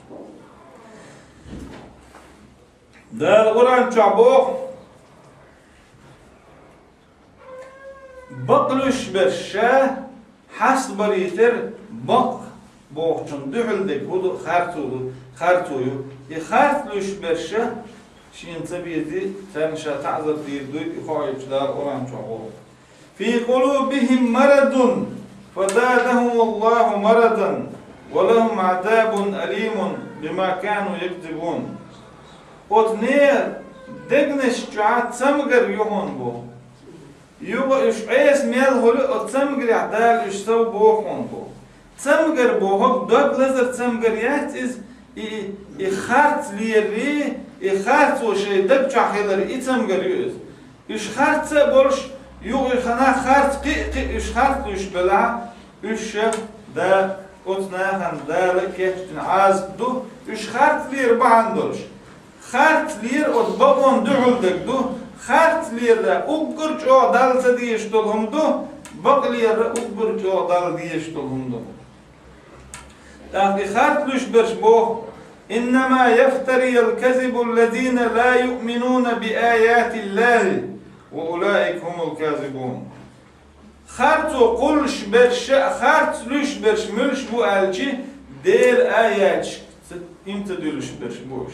Дала Къуръан чохь боху, бакълуьйш берш ша хьастабарийта бакъ бохучун дуьхьал дерг хӀун ду, харцо ду, харцо ю. И харц луьйш берш шена ца безий, царна ша таӀзар дийр дуй, и хоуьйтуш Дала Къуръан чохь боху. في قلوبهم مرض فزادهم الله مرضا ولهم عذاب أليم بما كانوا يكذبون. Оцу нехан дегнаш чохь цамгар ю хьуна боху. Юха уьш Ӏеса мел хуьлу, оцу цамгарехь Дала уьш сов боху хьуна боху. Цамгар бохург дог лазар цамгар яц иза, и, и харц леррий, и харцо шайн даг чохь хилар и цамгар ю иза. Уьш харц а болуш, юха и ханах харц кхиъ-кхиъ уьш харц луьйш белахь, уьш ша да, оцу нахана Дала кечдина Ӏазап ду, уьш харц лера бахьана долуш. Харц лера оцу бакъонан дуьхьал дерг ду, харц лера уггар чӀогӀа Далла ца дезаш долу хӀума ду, бакъ лера уггар чӀогӀа Далла дезаш долу хӀума ду. ТӀаккха и харц луьйш берш боху: إنما يفتري الكذب الذين لا يؤمنون بآيات الله وأولئك هم الكاذبون. Харцо кхуллуш берш а, харц луьйш берш муьлш бу аьлчи, Делан аяташка ца, им ца дуьллуш берш бу уьш.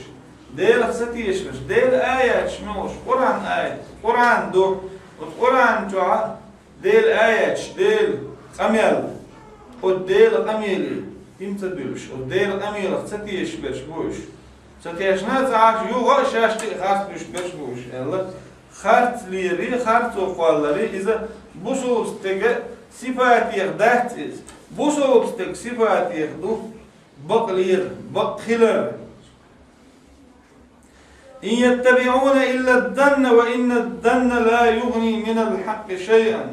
Делах ца тешаш берш. Делан аяташ муьлш, Къуръан аят, Къуръан ду, оцу Къуръан чохь Делан аяташ, Делан къамел, оцу Делан къамеле им ца дуьллуш, оцу Делан къамелах ца тешаш берш бу уьш. Ца тешна а ца Ӏаш, юха а шаьш кхин а харц луьйш берш бу уьш, аьлла. Харц лери, харцо кхоллари, иза бусалба стеган сипатех дац иза. Бусалба стеган сипатех ду бакъ лер, бакъ хилар. إن يتبعون إلا الظن وإن الظن لا يغني من الحق شيئا.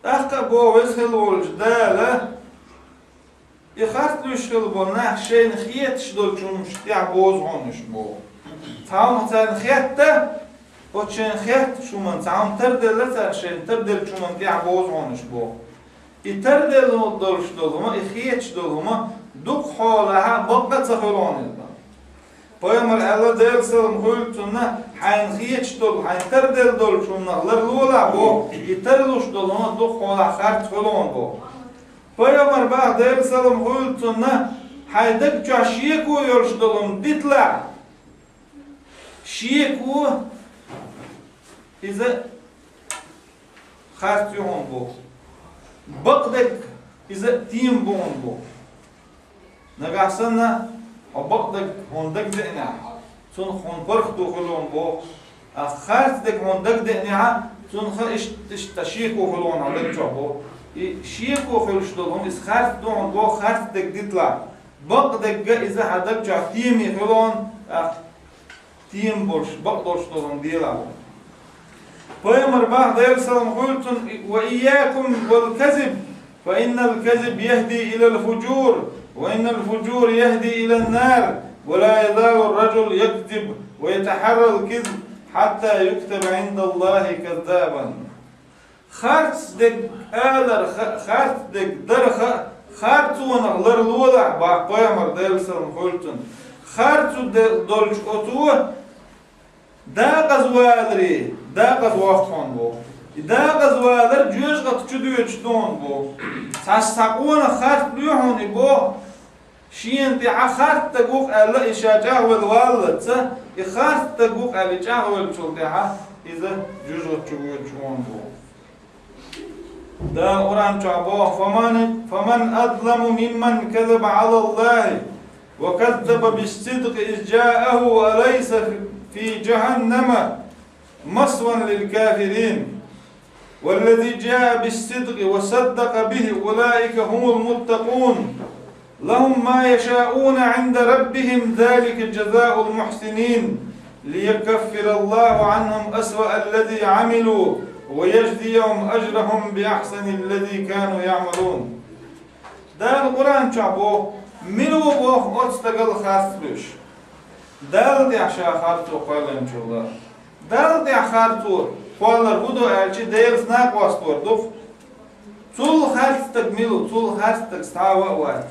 ТӀаккха а боху Веза хилла волчу Дала, и харц луьйш хилла болу нах шайна хеташ долчу хӀуманаш тӀехь бозу хьуна уьш боху. Цхьа хӀума царна хетта, оцу шайна хеттачу хӀуманна цхьа хӀума тарделла царна шайна тарделлачу хӀуманна тӀехь бозу хьуна уьш боху. И тарделла долуш долу хӀума, и хеташ долу хӀума дукха хьолахь бакъ а ца хуьлу хьуна иза. Пайхамар аьлла, Делан салам хуьлда цунна, хьайна хеташ долу, хьайна тарделла долчу хӀуманах ларлолахь боху, и тарлуш долу хӀума дукха хьолахь харц хуьлу хьуна боху. Пайхамар баха, Делан салам хуьлда цунна, хьайн даг чохь шеко йолуш долу хӀума диталахь, шеко иза харц ю хьуна боху. Бакъдерг иза тема бу хьуна боху. Нагахь санна хьо бакъдерг хьуна дагадеанехь, цунах хьуна паргӀато хуьлу боху. Ткъа харцдерг хьуна дагадеанехь, цунах иштта, иштта шеко хуьлу хьуна хьан даг чохь боху. И шеко хуьлуш долу хӀума, иза харц ду хьуна боху, харцдерг диталахь, бакъдерг а иза хьан даг чохь теме хуьлу хьуна, тӀаккха тема болуш, бакъдолуш долу хӀума делахь. Пайхамар боху, Делан салам хуьлда цунна: «Ва ийякум вал казиб, фа иннал казиб яхди илал фужур, ва иннал фужур яхди илан нар, ва ла язалу ражул якзиб ва ятахаррал кизб, хьатта юктаба индаллахи каззабан». Харцдерг аларх а, харцдерг дарх а, харцонах ларлолахь, боху Пайхамар, Делан салам хуьлда цунна. Харцо де-, долчу оцо декъаза валаре, декъаза воккху хьуна боху. И декъаза валар жоьжахати чу доьдуш ду хьуна боху. Цхьа, цхьа къонах харц лоь хьуна и боху. Шена тӀехь харц стаг ву-кх аьлла, и ша чӀагӀвелла валлалц, и харц стаг ву-кх аьлла, и чӀагӀвеллачул тӀаьхьа иза жоьжахати чу воьдуш ву хьуна боху. Дала Къуръан чохь боху: «Фаман, фаман азламу мимман казаба Ӏалаллахи ва каззаба биссидкъи из жааху алайса фи жаханнама масван лил кафирин». والذي جاء بالصدق وصدق به أولئك هم المتقون لهم ما يشاءون عند ربهم ذلك جزاء المحسنين ليكفر الله عنهم أسوأ الذي عملوا ويجزيهم أجرهم بأحسن الذي كانوا يعملون. Дала Къуръан чохь боху, мила ву боху оцу стагал харц луьйш, Далла тӀехь ша харцо кхоьллинчул а. Далла тӀехь харцо кхоллар хӀун ду аьлча, Делаца накъостор ду-кх. Цул харц стаг мила ву, цул харц стаг цхьа а вац.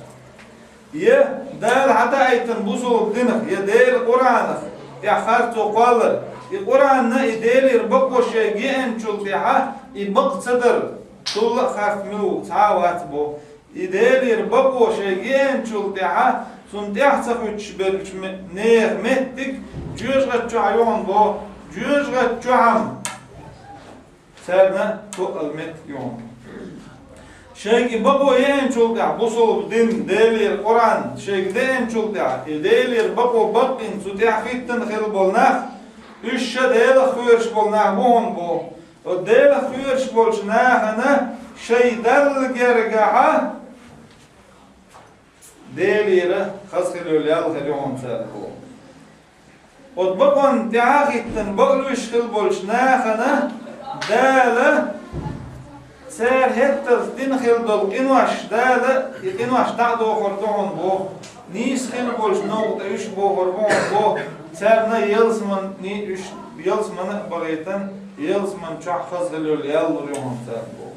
Я Дала хьатаийтина бусалба динах, я Делан Къуръанах тӀехь харцо кхоллар, и Къуръанна, и Делера бакъо шайга еанчул тӀаьхьа и бакъ ца дар, цул а харц мила ву, цхьа а вац боху. И Делера бакъо шайга еанчул тӀаьхьа, цунна тӀаьхьа ца хуьттуш берг ме-, нехан меттиг жоьжахати чохь ю хьуна боху, жоьжахати чохь-м царна тоъал меттиг ю хьуна. Шайга и бакъо еанчул тӀаьхьа, бусалба дин, Делера Къуръан шайга деанчул тӀаьхьа, и Делера бакъо бакъйина цу тӀаьхьа хӀиттина хилла болу нах, уьш ша Делах кхоьруш болу нах бу хьуна боху. Оцу Делах кхоьруш болчу нахана шайн Далла гергахьа Делера хаза хила йолу ял хир ю хьуна царна боху. Оцу бакъонна тӀаьхьа а хӀиттина бакъ луьйш хила болчу нахана Дала цара хӀетталц дина хила долу къинош, Дала и къинош дӀа а дохур ду хьуна боху. Нийса хила болчу новкъа тӀе уьш бохур бу хьуна боху. Царна ялсамани уьш, ялсамани а бахийтина, ялсамани чохь хаза хила йолу ял лур ю хьуна царна боху.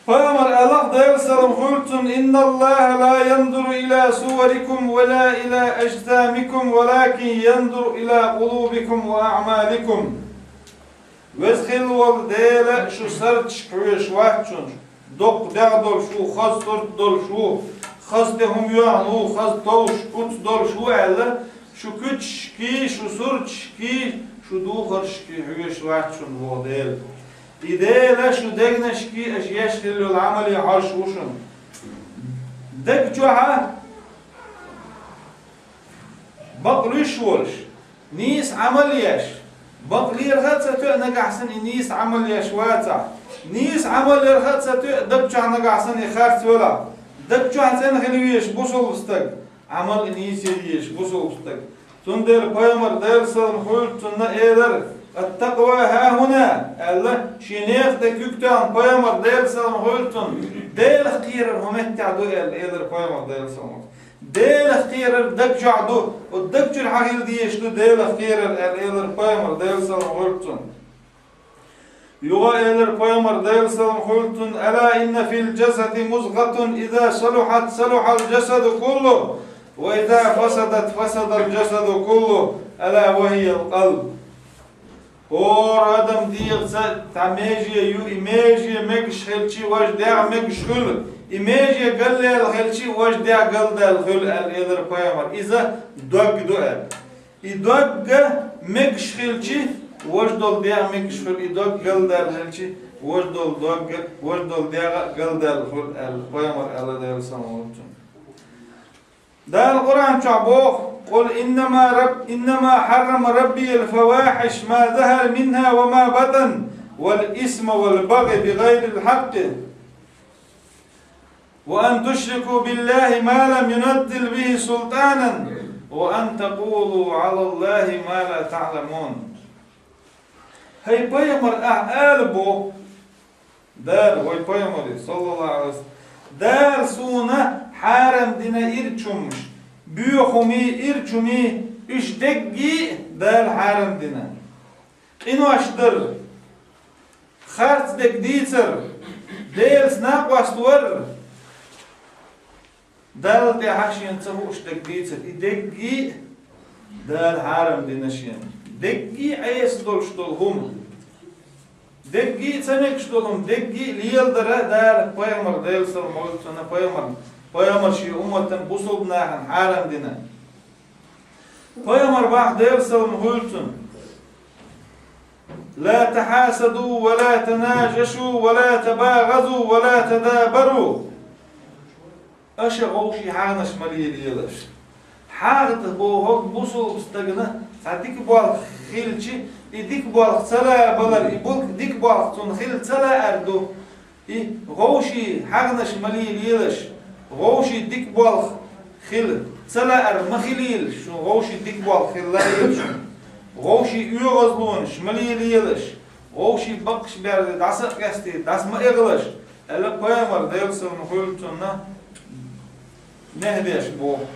Пайхамар аьлла-кх, Делан салам хуьлда цунна: «Инналлаха ла янзуру ила суварикум ва ла ила ажсамикум, валакин янзуру ила къулубикум ва аъмаликум». Веза хилла волу Дела шу сурташка хьоьжуш вац шуна, доккха дегӀ долуш ву, хаза сурт долуш ву, хаза тӀе хӀума йоьхна ву, хаза товш, куц долуш ву аьлла, шу куьцашкий, шу сурташкий, шу духаршкий хьоьжуш вац шуна боху Дела. И Дела шу дегнашкий аша еш хила йолу Ӏамале хьожуш ву шуна. Даг чохьа бакъ луьйш волуш, нийса Ӏамал еш, бакъ лерха а ца тоьа, нагахь санна и нийса Ӏамал еш вацахь, нийса Ӏамал лерха а ца тоьа, даг чохь нагахь санна и харц велахь, даг чохь цӀена хила везаш бусалба стаг, Ӏамал и нийса ян езаш бусалба стаг. Цундела Пайхамар, Делан салам хуьлда цунна, элира: «Ат-такъва хьахьуна», аьлла, шен некха тӀе куьг тоьхна Пайхамар, Делан салам хуьлда цунна, Делах кхерар хӀун меттехь ду аьлла, элира Пайхамар, Делан салам хуьлда цунна. Делах кхерар даг чохь ду, оцу даг чуьра хьан хила дезаш ду Делах кхерар аьлла, элира Пайхамар, Делан салам хуьлда цунна. Юха элира Пайхамар, Делан салам хуьлда цунна: «Ала инна фил жасади музгъатун, иза салухьат, салухьал жасаду куллу, ва иза фасадат, фасадал жасаду куллу, ала ва хиял къалб». ХӀора адам дегӀаца цхьа меже ю, и меже мегаш хилчи, важа дегӀ мегаш хуьлу, и меже галлаьлла хилчи, важа дегӀ галдаьлла хуьлу, аьлла элира Пайхамар. Иза дог ду аьлла. И дог мегаш хилчи, важа долу дегӀ мегаш хуьлу, и дог галдаьлла хилчи, вож долу дог а, вож долу дегӀ а галдаьлла хуьлу аьлла, пайхамар аьлла, Делан салам хуьлда цунна. Дала Къуръан чохь боху: «Къул иннама раб-, иннама хьаррама раббиял фавахьиш ма захьара минхьа ва ма батан, вал исма вал багӀя би гӀайрил хьаккъи, ва ан тушрику биллахьи ма лам юназзил бихьи султӀанан, ва ан такъулу Ӏалаллахьи ма ла таӀламун». ХӀай пайхамар, ахь ала боху, Дала, вай пайхамаре, саллаллаху Ӏалайхи ва саллам, Дала суна хьарам дина ирча хӀумаш, боьха хӀумий, ирча хӀумий, уьш деггий а Дала хьарам дина. Къинош дар, харц дерг дийцар, Делаца накъост вар, Далла тӀаьхьа шена ца хууш дерг дийцар, и деггий а Дала хьарам дина шена. Деггий а Ӏеса долуш долу хӀума. Деггий а ца мегаш долу хӀума, деггий а леладара Дала пайхамар, Делан салам хуьлда цунна, пайхамар, пайхамар шен умматан бусулба нахана хьарам дина. Пайхамар боху, Делан салам хуьлда цунна: «Ла тахьасаду, ва ла танажашу, ва ла табагӀазу, ва ла тадабару». Аша вовшийн хьагӀнаш ма лелаелаш. ХьагӀда бохург бусулба стагана цхьа дика болх хилча, и дика болх ца лабалар, и бу-, дика болх цунна хила ца лаар ду. И вовшийн хьагӀнаш ма лелаелаш, вовшийн дика болх хила ца лаар ма хилийла, шун вовшийн дика болх хила лаелаш шун. Вовшийн оьгӀазлонаш ма лелаелаш, вовшийн баккхаш берза дӀаса а къестий, дӀаса ма эгӀалаш. Аьлла пайхамар, Делан салам хуьлда цунна, нехь беш боху.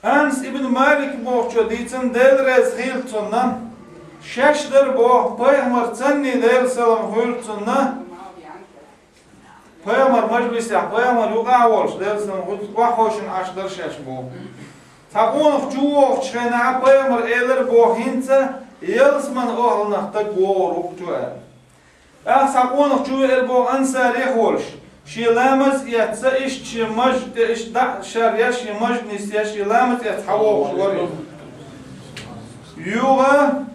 Анас ибн Малик бохучо дийцина, Дела реза хуьлда цунна, шаьш дара боху, пайхамар цанний, Делан салам хуьлда цунна, пайхамар мажлисехь, пайхамар юкъахь а волуш, Делан салам хуьлда цунна, охьаховшина Ӏаш дара шаьш боху. Цхьа къонах чу вогӀучу хенахь пайхамар элира боху, хӀинца ялсаман охьалнах стаг вогӀур ву-кх чу аьлла. ТӀаккха цхьа къонах чу веара боху ансарех волуш, шен ламаз а эцна, иштта шен маж тӀе иштта дӀа а шаръеш, шен маж нисъеш, шен ламаз эцна хьан вогӀуш вара иза. Юха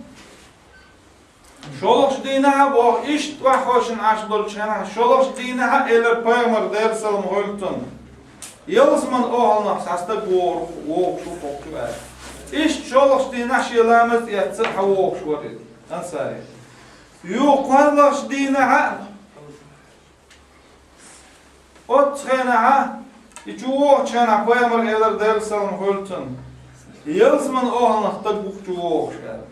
шолгӀачу дийнахь а боху, иштта охьаховшина Ӏаш долчу хенахь, шолгӀачу дийнахь а элира пайхамар, Делан салам хуьлда цунна, ялсаман охьалнах цхьа стаг вогӀур-, вогӀуш ву-кх хӀокху чу аьлла. Иштта шолгӀачу дийнахь шен ламаз эцна хьан вогӀуш вара иза, ансари. Юха кхозлагӀчу дийнахь а, оццу хенахь а, и чу вогӀучу хенахь пайхамар элира, Делан салам хуьлда цунна, ялсаман охьалнах стаг ву-кх чу вогӀуш аьлла.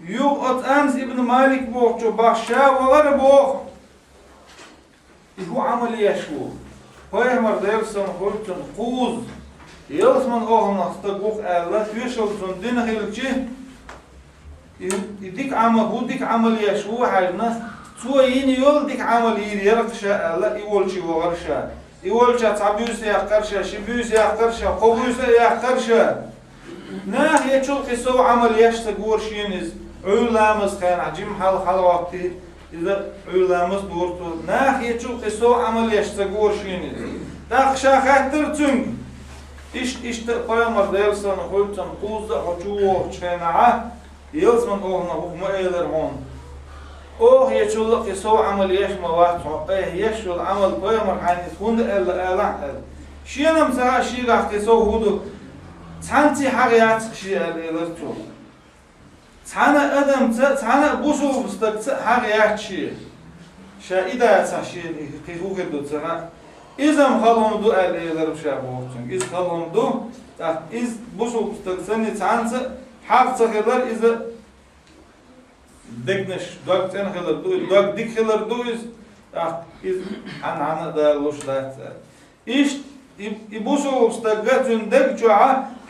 Юха оцу Анас ибн Малик бохучо бах ша вахара боху. И хӀун Ӏамал еш ву? Пайхамар, Делан салам хуьлда цунна, кхузза, ялсаман охьалнах стаг ву-кх аьлла, тоьшалла цунна дина хилча, и, и дика Ӏамал, хӀун дика Ӏамал еш ву хьаьжна, цо йина йолу дика Ӏамал йийр яра-кх ша аьлла, и волчу вахара ша. И волчохь цхьа буьйса яьккхира ша, ши буьйса яьккхира ша, кхо буьйса а яьккхира ша. Наха ечул кхин сов Ӏамал еш ца гора шена иза. Ӏуьйра ламазан хенахь жима хьалха хьалагӀоттий, иза Ӏуьйра ламаз дора цо. Наха ечул кхин сов Ӏамал еш ца гора шена иза. ТӀаккха ша хаьттира цуьнга: «Иштта, иштта пайхамар, Делан салам хуьлда цунна, кхузза а хьо чу вогӀучу хенахь а, ялсаман охьалнах ву-кх ма элира хьуна. Оха ечул а кхин сов Ӏамал еш ма вац хьо, айхьа еш йолу Ӏамал пайхамар хьайна иза хӀунда аьлла алахь», – аьлла. Шена-м ца хаьа шегахь кхин сов хӀун ду, цхьаьнцций хьагӀ яц-кх шен аьлла элира цо. Цхьана а адамца, цхьана а бусулба стагца хьагӀ яц шен. Ша и дацахь шена и кхин хӀун хир ду ца хаьа. Иза-м хала хӀума ду аьлла элира ша боху цуьнга. Иза хала хӀума ду, тӀаккха иза бусулба стаг санна цхьаьнца а хьагӀ ца хилар иза дегнаш, дог цӀена хилар ду иза, дог дика хилар ду иза, тӀаккха иза хьанна-хьанна а Дала луш дац аьлла. Иштта и, и бусулба стаг а цуьнан дег чохь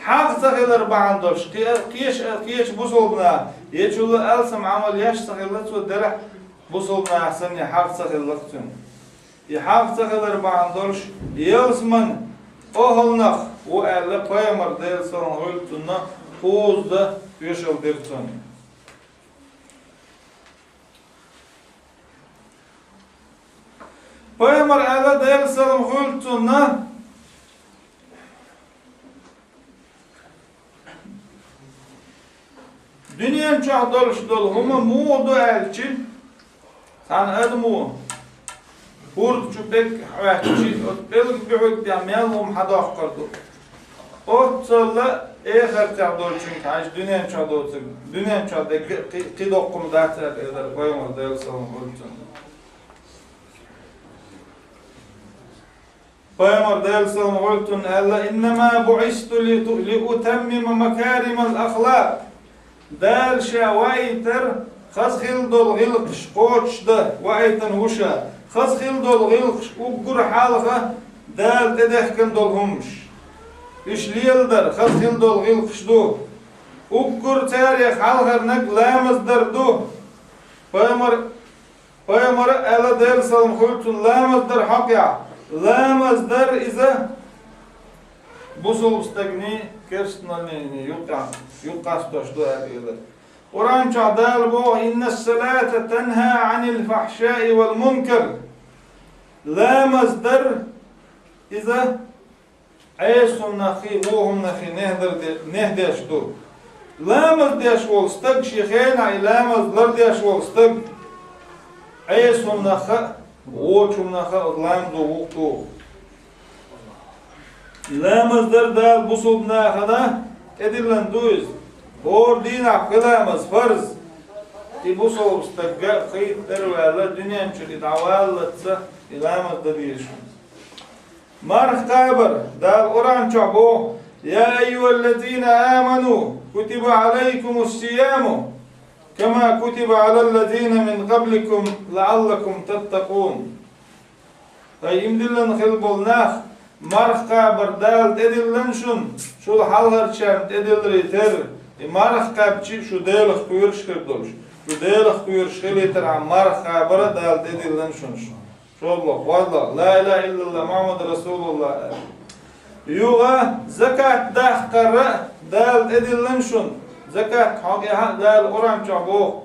хьагӀ ца хилар бахьана долуш, кхе-, кхечу, кхечу бусулба наха, ечул а алсам Ӏамал еш ца хилла цо делахь, бусулба наха санна хьагӀ ца хилла-кх цуьнан. И хьагӀ ца хилар бахьана долуш, ялсаман охьалнах ву аьлла, пайхамар, Делан салам хуьлда цунна, кхузза тоьшалла дира цунна. Пайхамар аьлла, Делан салам хуьлда цунна: Дуьнен чохь долуш долу хӀума муха ду аьлча, цхьана адамо хӀорда чу бегга хьоьттича, оцу бегга буьхьиг тӀехь мел хӀума хьадоккхур ду. Оццул а эхартехь долчуьнга хьаьжча, дуьнен чохь доцург, дуьнен чохь дерг а кхи-, кхин доккха хӀума дац аьлла элира пайхамар, Делан салам хуьлда цунна. Пайхамар, Делан салам хуьлда цунна, аьлла: «Иннама буъисту литу-, лиутаммима макаримал ахлакъ». Дала ша ваийтар хаза хила долу гӀиллакхаш кхочушдан ваийтина ву ша. Хаза хила долу гӀиллакхаш уггар хьалха Дала тӀедехкина долу хӀуманаш. Уьш леладар хаза хила долу гӀиллакхаш ду. Уггар царех хьалхарниг ламаз дар ду. Пайхамар Пайхамара аьлла, Делан салам хуьлда цунна, ламаз дар хьокъехь. Ламаз дар иза бусулба стагний, керстаналлий юккъехь, юккъастош ду аьлла элира. Къуръан чохь Дала боху: «Инна салата танха анил фахшаи вал мункар». Ламаз дар иза Ӏеса хӀуманаххий, вон хӀуманаххий нехдар де-, нехдеш ду. Ламаз деш волу стаг, шен хенахь и ламаз лардеш волу стаг, Ӏеса хӀуманахха а, вочу хӀуманахха а оцу ламазо вукху туху. И ламаз дар Дала бусулба нахана тӀедиллина ду иза. ХӀора дийнахь пхи ламаз фарз. И бусулба стагга кхин а тӀера ваьлла, дуьнен чуьра и дӀаваллалц и ламаз дан дезаш ву. Марха кхабар, Дала Къуръан чохь боху: «Я айюхаллазина аману, кутиба алайкумус сияму, кама кутиба алаллазина мин кабликум, лааллакум таттакъун». Ай, иман диллина хила болу нах, марха кхабар Дала тӀедиллина шуна, шул хьалхарчарна тӀедилларий терра, и марха кхаьбча шу Делах кхоьруш хир долуш, шу Делах кхоьруш хилийтархьама марха кхабар а Дала тӀедиллина шуна. ШолгӀа, кхоалгӀа, ла илаха иллаллах, Мухьаммад расулуллах аьлла. Юха закат даккхар а Дала тӀедиллина шуна. Закат хьокъехь а Дала Къуръан чохь боху: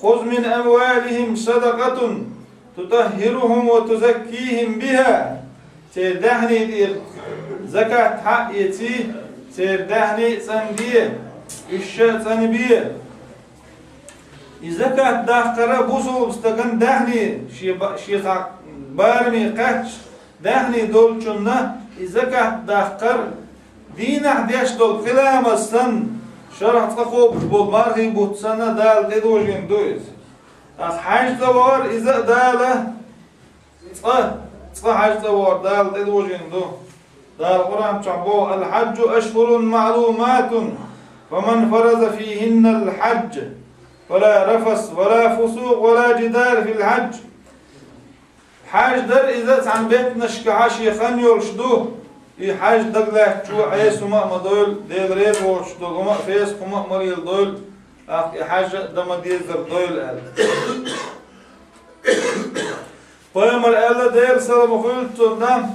«Хуз мин амвалихим садакъатун тутаххирухум ва тузаккихим биха». Церан даьхний тӀера закат хьаэций, церан даьхний а цӀанде, уьш а цӀанбе. И закат даккхар а бусулба стаган даьхний, шен ба-, шен хьа-, бараме кхаьчча даьхний долчунна и закат даккхар, дийнахь деш долу пхи ламаз санна, шарахь цкъа кхобуш болу мархий бутт санна Дала тӀедожийна ду иза. Ткъа хьаьжцӀа вахар иза а Дала, цкъа, цкъа хьаьжцӀа вахар Дала тӀедожийна ду. Дала Къуръан чохь боху: «Ал-хьаджу ашхурун маълуматун, фаман фараза фихиннал хьаджа, фала рафас, вала фусукъ, вала жидала фил хьадж». Хьаьж дар иза цхьана беттанашкахьа шен хан йолуш ду. И хьаьж дагалаьцначо Ӏеса хӀума а ма дойла, Дела реза воцуш долу хӀума а, фесакъ хӀума а ма леладойла, тӀаккха и хьаьж а дан ма деззара дойла аьлла. Пайхамар аьлла, Делан салам хуьлда цунна: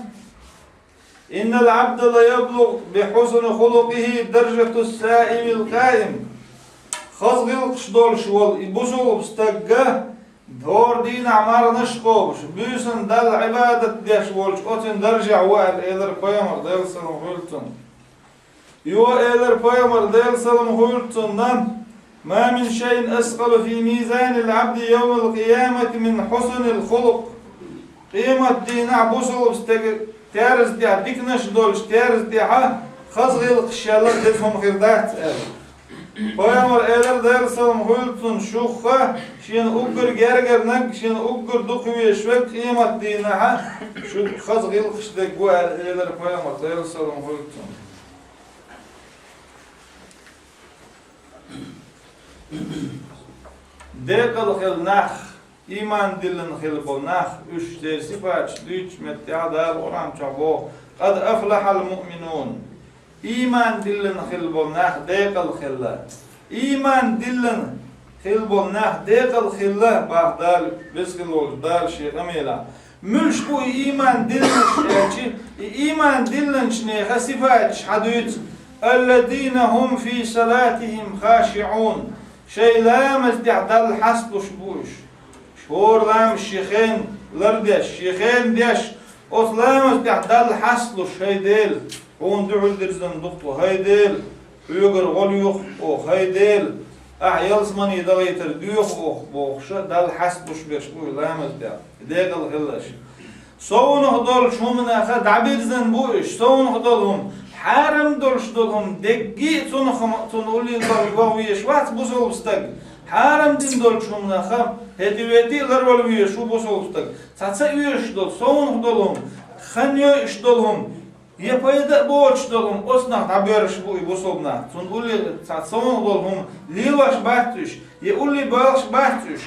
«Иннал абда ла яблугъу би хьусни хулукъихи даржатас саимил къаим». Хаза гӀиллакхаш долуш волу и бусулба стагга, хӀора дийнахь марханаш а кхобуш, буьйсанна Далла Ӏибадат деш волчу оцуьнан даржехь ву аьлла элира пайхамар, Делан салам хуьлда цунна. Юха элира пайхамар, Делан салам хуьлда цунна: «Ма мин шайин аскъалу фи мизанил абди йовмал къиямати мин хьуснил хулукъ». Къемат дийнахь бусулба стеган терза тӀехь, диканаш долчу терза тӀехь хаза гӀиллакхаш яьлла деза хӀума хир дац аьлла. Пайхамар элира, Делан салам хуьлда цунна: «Шух шена уггар гергарниг, шена уггар дукха везаш верг къемат дийнахь шуьга хаза гӀиллакхаш дерг ву», аьлла элира пайхамар, Делан салам хуьлда цунна. Декъала хилла нах, ийман диллина хилла болу нах, уьш церан сипаташ дуьйцучу меттехь Дала Къуръан чохь боху: «Къад афлахьал муъминун». Ийман диллина хилла болу нах декъала хилла. Ийман диллина хилла болу нах декъала хилла, бах Дала, веза хилла волчу Дала шен къамелехь. Муьлш бу и ийман диллинарш аьлча, и ийман диллинчу нехан сифаташ хьадуьйцу: «Алладина хӀум фи салатихӀим хашиӀун». Шайн ламаз тӀехь Далла хьасталуш бу уьш. ХӀора ламаз шен хенна лардеш, шен хенна деш, оцу ламаз тӀехь Далла хьасталуш: «ХӀай Дела, хьуна дуьхьал дирзина ду-кх тхо, хӀай Дела, хьоьгара гӀо лоьху-кх тхо, хӀай Дела, Ахь ялсамане далийтар доьху оха бохуш, Далла хьасталуш берш бу уьш ламаз бехь, декъала хилла уьш. Совнах долчу хӀуманах дӀабирзина бу уьш, совнах долу хӀума, хьарам долуш долу хӀума дерриге а цунах, цунна уллера ваха везаш вац бусалба стаг. Хьарам дина долчу хӀуманах хӀетте-ветте а ларвала везаш ву бусалба стаг. Цхьа ца оьшуш долу, совнах долу хӀума, хан йойуш долу хӀума, я пайда а боцуш долу хӀума, оцунах дӀабоьрзуш бу и бусалба нах. Цунна уллера цхьа совнах долу хӀума лелош бац уьш, я улле боьлхуш бац уьш.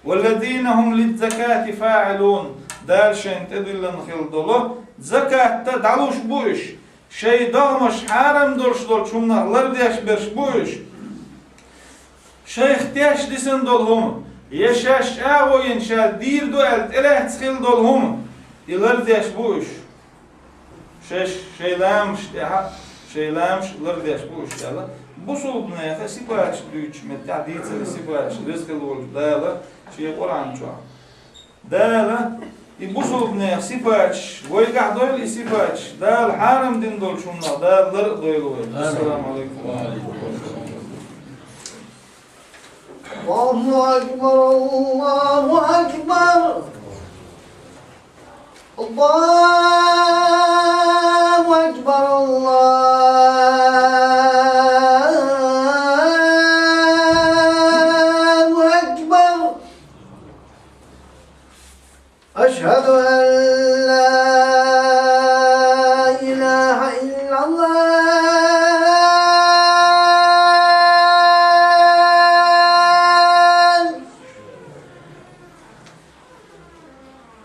«Валлазина хӀум лиззакати фаӀилун», Дала шайна тӀедиллина хилла долу закат дӀалуш бу уьш, шайн догӀмаш хьарам долуш долчу хӀуманах лардеш берш бу уьш. Шайх теш дисина долу хӀума, я шаьш чӀагӀо йина, шаьш дийр ду аьлла тӀелаьцна хилла долу хӀума, и лардеш бу уьш. Шаьш шайн ламазаш тӀехь а, шайн ламазаш лардеш бу уьш аьлла. Бусалба нехан сипаташ дуьйцучу меттехь дийцира и сипаташ, Ризкъ хилла волчу Дала Шен Къуръан чохь. Дала и бусалба нехан сипаташ, вайгахь дойла и сипаташ, Дала хьарам дина долчу хӀуманах Дала лар а дойла вай. Амин. Ассаламу алейкум. Аллаху акбар, Аллаху акбар. Аллаху акбар, Аллаху акбар. أشهد أن لا إله إلا الله.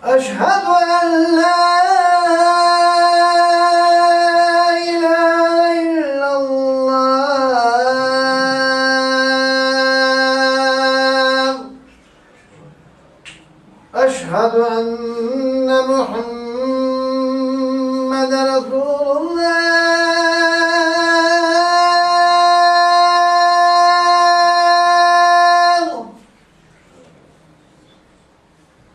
أشهد أن لا إله إلا الله. أشهد أن محمدا رسول الله.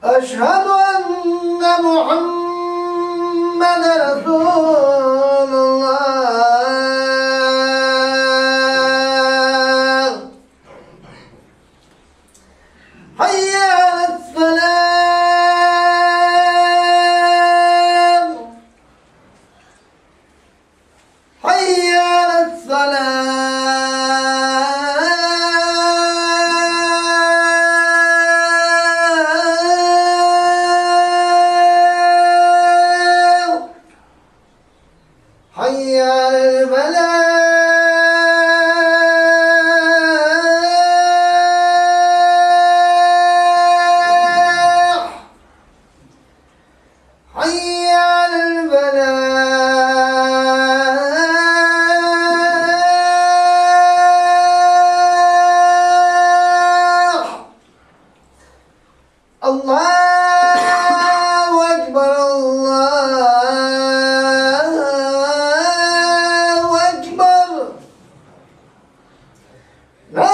أشهد أن محمدا رسول الله. حي على الصلاة. حي على الصلاة. حي على الفلاح. حي على الفلاح. الله أكبر، الله أكبر. لا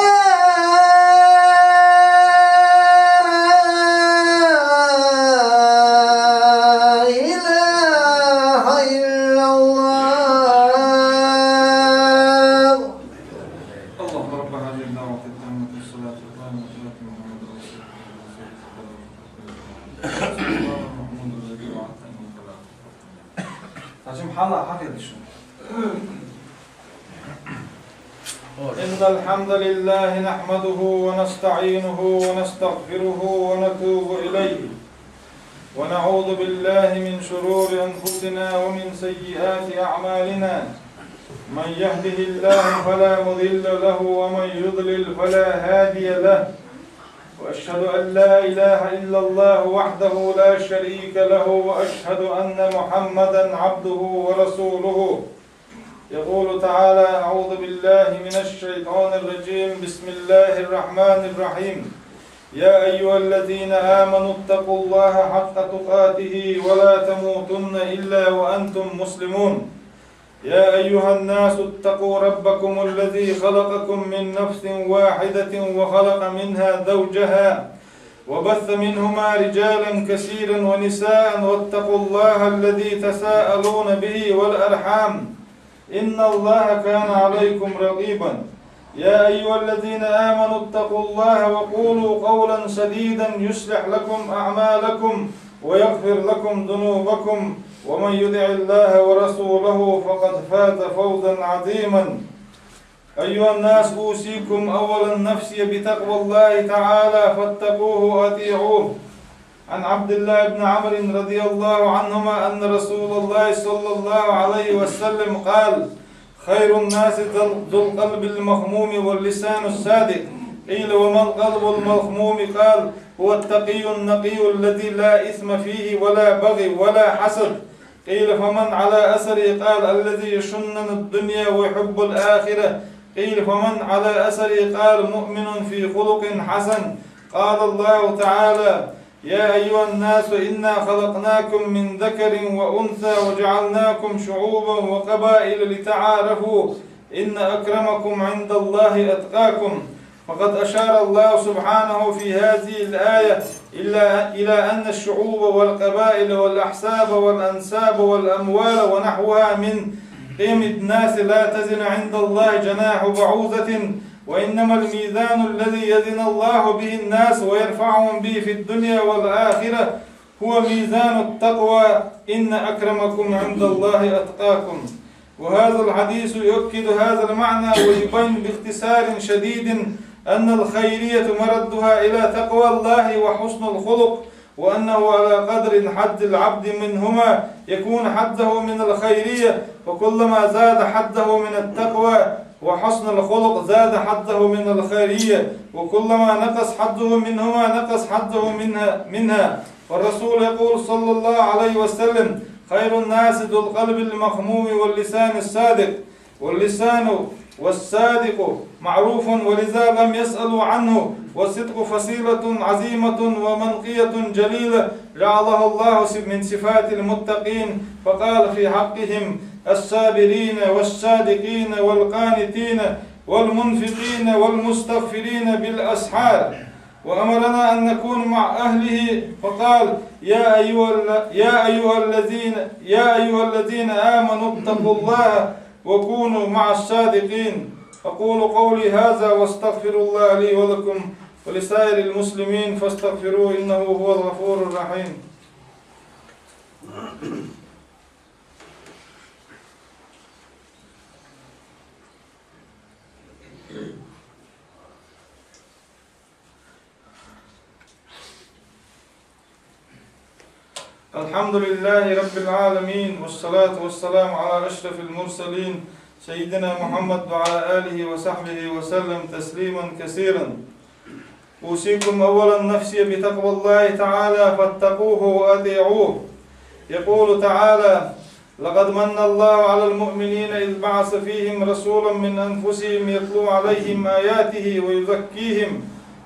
إله إلا الله. اللهم رب هذه الدعوة التامة والصلاة القائمة آت محمدا وسيلته وفضيلته. سبحان المحمود الذي وعدته إنك لا تخلف الميعاد. إن الحمد لله نحمده ونستعينه ونستغفره ونتوب إليه، ونعوذ بالله من شرور أنفسنا ومن سيئات أعمالنا. من يهده الله فلا مضل له، ومن يضلل فلا هادي له. وأشهد أن لا إله إلا الله وحده لا شريك له، وأشهد أن محمدا عبده ورسوله. يقول تعالى: أعوذ بالله من الشيطان الرجيم. بسم الله الرحمن الرحيم. يا أيها الذين آمنوا اتقوا الله حق تقاته ولا تموتن إلا وأنتم مسلمون. يا أيها الناس اتقوا ربكم الذي خلقكم من نفس واحدة وخلق منها زوجها وبث منهما رجالا كثيرا ونساء واتقوا الله الذي تساءلون به والأرحام إن الله كان عليكم رقيبا. يا أيها الذين آمنوا اتقوا الله وقولوا قولا سديدا يصلح لكم أعمالكم ويغفر لكم ذنوبكم ومن يطع الله ورسوله فقد فاز فوزا عظيما. أيها الناس، أوصيكم أولا نفسي بتقوى الله تعالى فاتقوه وأطيعوه. عن عبد الله بن عمرو رضي الله عنهما أن رسول الله صلى الله عليه وسلم قال: خير الناس ذو القلب المخموم واللسان الصادق. قيل: وما القلب المخموم؟ قال: هو التقي النقي الذي لا إثم فيه ولا بغي ولا حسد. قيل: فمن على أثره؟ قال: الذي يشنن الدنيا ويحب الآخرة. قيل: فمن على أثره؟ قال: مؤمن في خلق حسن. قال الله تعالى: يا أيها الناس إنا خلقناكم من ذكر وأنثى وجعلناكم شعوبا وقبائل لتعارفوا إن أكرمكم عند الله أتقاكم. فقد أشار الله سبحانه في هذه الآية إلا إلى أن الشعوب والقبائل والأحساب والأنساب والأموال ونحوها من قيم الناس لا تزن عند الله جناح بعوضة، وإنما الميزان الذي يزن الله به الناس ويرفعهم به في الدنيا والآخرة هو ميزان التقوى، إن أكرمكم عند الله أتقاكم. وهذا الحديث يؤكد هذا المعنى ويبين باختصار شديد أن الخيرية مردها إلى تقوى الله وحسن الخلق، وأنه على قدر حظ العبد منهما يكون حظه من الخيرية، وكلما زاد حظه من التقوى وحسن الخلق زاد حظه من الخيرية، وكلما نقص حظه منهما نقص حظه منها منها. والرسول يقول صلى الله عليه وسلم: خير الناس ذو القلب المخموم واللسان الصادق. واللسان والصادق معروف، ولذا لم يسألوا عنه. والصدق فصيلة عظيمة ومنقية جليلة، جعلها الله من صفات المتقين، فقال في حقهم: الصابرين والصادقين والقانتين والمنفقين والمستغفرين بالأسحار. وأمرنا أن نكون مع أهله، فقال: يا أيها ال-، يا أيها الذين، يا أيها الذين آمنوا اتقوا الله وكونوا مع الصادقين. أقول قولي هذا وأستغفر الله لي ولكم ولسائر المسلمين فاستغفروه إنه هو الغفور الرحيم. الحمد لله رب العالمين، والصلاة والسلام على أشرف المرسلين سيدنا محمد وعلى آله وصحبه وسلم تسليما كثيرا. أوصيكم أولا نفسي بتقوى الله تعالى فاتقوه وأطيعوه. يقول تعالى: لقد من الله على المؤمنين إذ بعث فيهم رسولا من أنفسهم يتلو عليهم آياته ويزكيهم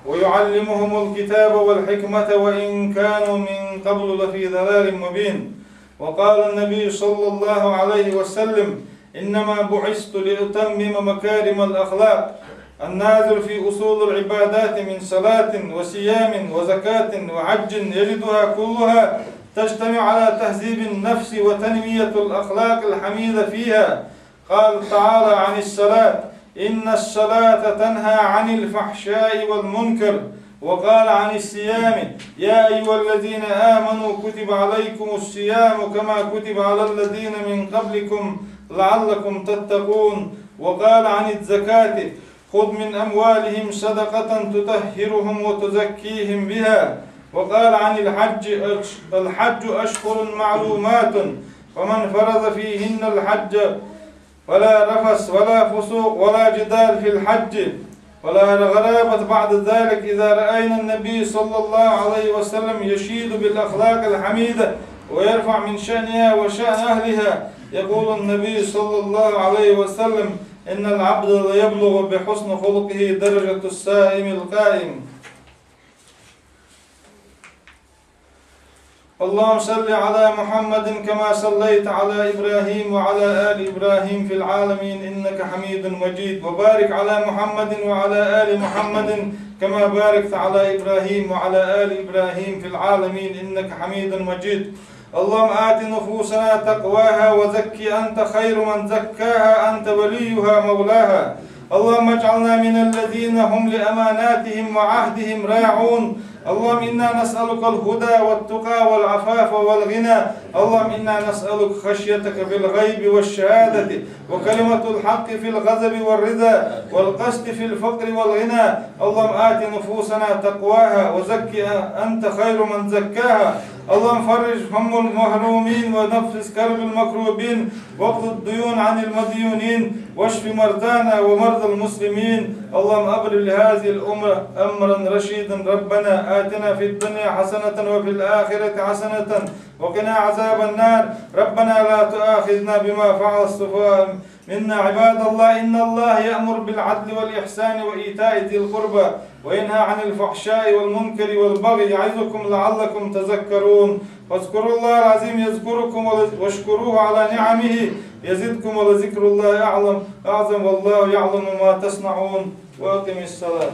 ويعلمهم الكتاب والحكمة وإن كانوا من قبل لفي ضلال مبين. وقال النبي صلى الله عليه وسلم: إنما بعثت لأتمم مكارم الأخلاق. الناظر في أصول العبادات من صلاة وصيام وزكاة وحج يجدها كلها تجتمع على تهذيب النفس وتنمية الأخلاق الحميدة فيها. قال تعالى عن الصلاة: إن الصلاة تنهى عن الفحشاء والمنكر. وقال عن الصيام: يا أيها الذين آمنوا كتب عليكم الصيام كما كتب على الذين من قبلكم لعلكم تتقون. وقال عن الزكاة: خذ من أموالهم صدقة تطهرهم وتزكيهم بها. وقال عن الحج: الحج أشهر معلومات، فمن فرض فيهن الحج فلا رفث ولا فسوق ولا جدال في الحج. ولا غرابة بعد ذلك إذا رأينا النبي صلى الله عليه وسلم يشيد بالأخلاق الحميدة ويرفع من شأنها وشأن أهلها. يقول النبي صلى الله عليه وسلم: إن العبد ليبلغ بحسن خلقه درجة الصائم القائم. اللهم صل على محمد كما صليت على إبراهيم وعلى آل إبراهيم في العالمين إنك حميد مجيد، وبارك على محمد وعلى آل محمد كما باركت على إبراهيم وعلى آل إبراهيم في العالمين إنك حميد مجيد. اللهم آت نفوسنا تقواها وزكها أنت خير من زكاها أنت وليها مولاها. اللهم اجعلنا من الذين هم لأماناتهم وعهدهم راعون. اللهم إنا نسألك الهدى والتقى والعفاف والغنى. اللهم إنا نسألك خشيتك في الغيب والشهادة، وكلمة الحق في الغضب والرضا، والقسط في الفقر والغنى. اللهم آت نفوسنا تقواها وزكها أنت خير من زكاها. اللهم فرج هم المهمومين ونفس كرب المكروبين واقض الديون عن المديونين واشف مرضانا ومرضى المسلمين. اللهم أبرم لهذه الأمة أمرا رشيدا. ربنا آتنا في الدنيا حسنة وفي الآخرة حسنة وقنا عذاب النار. ربنا لا تؤاخذنا بما فعل السفهاء منا. عباد الله، إن الله يأمر بالعدل والإحسان وإيتاء ذي القربى وينهى عن الفحشاء والمنكر والبغي يعظكم لعلكم تذكرون. فاذكروا الله العظيم يذكركم ول-، واشكروه على نعمه يزدكم ولذكر الله أعلم، أعظم والله يعلم ما تصنعون. وأقم الصلاة.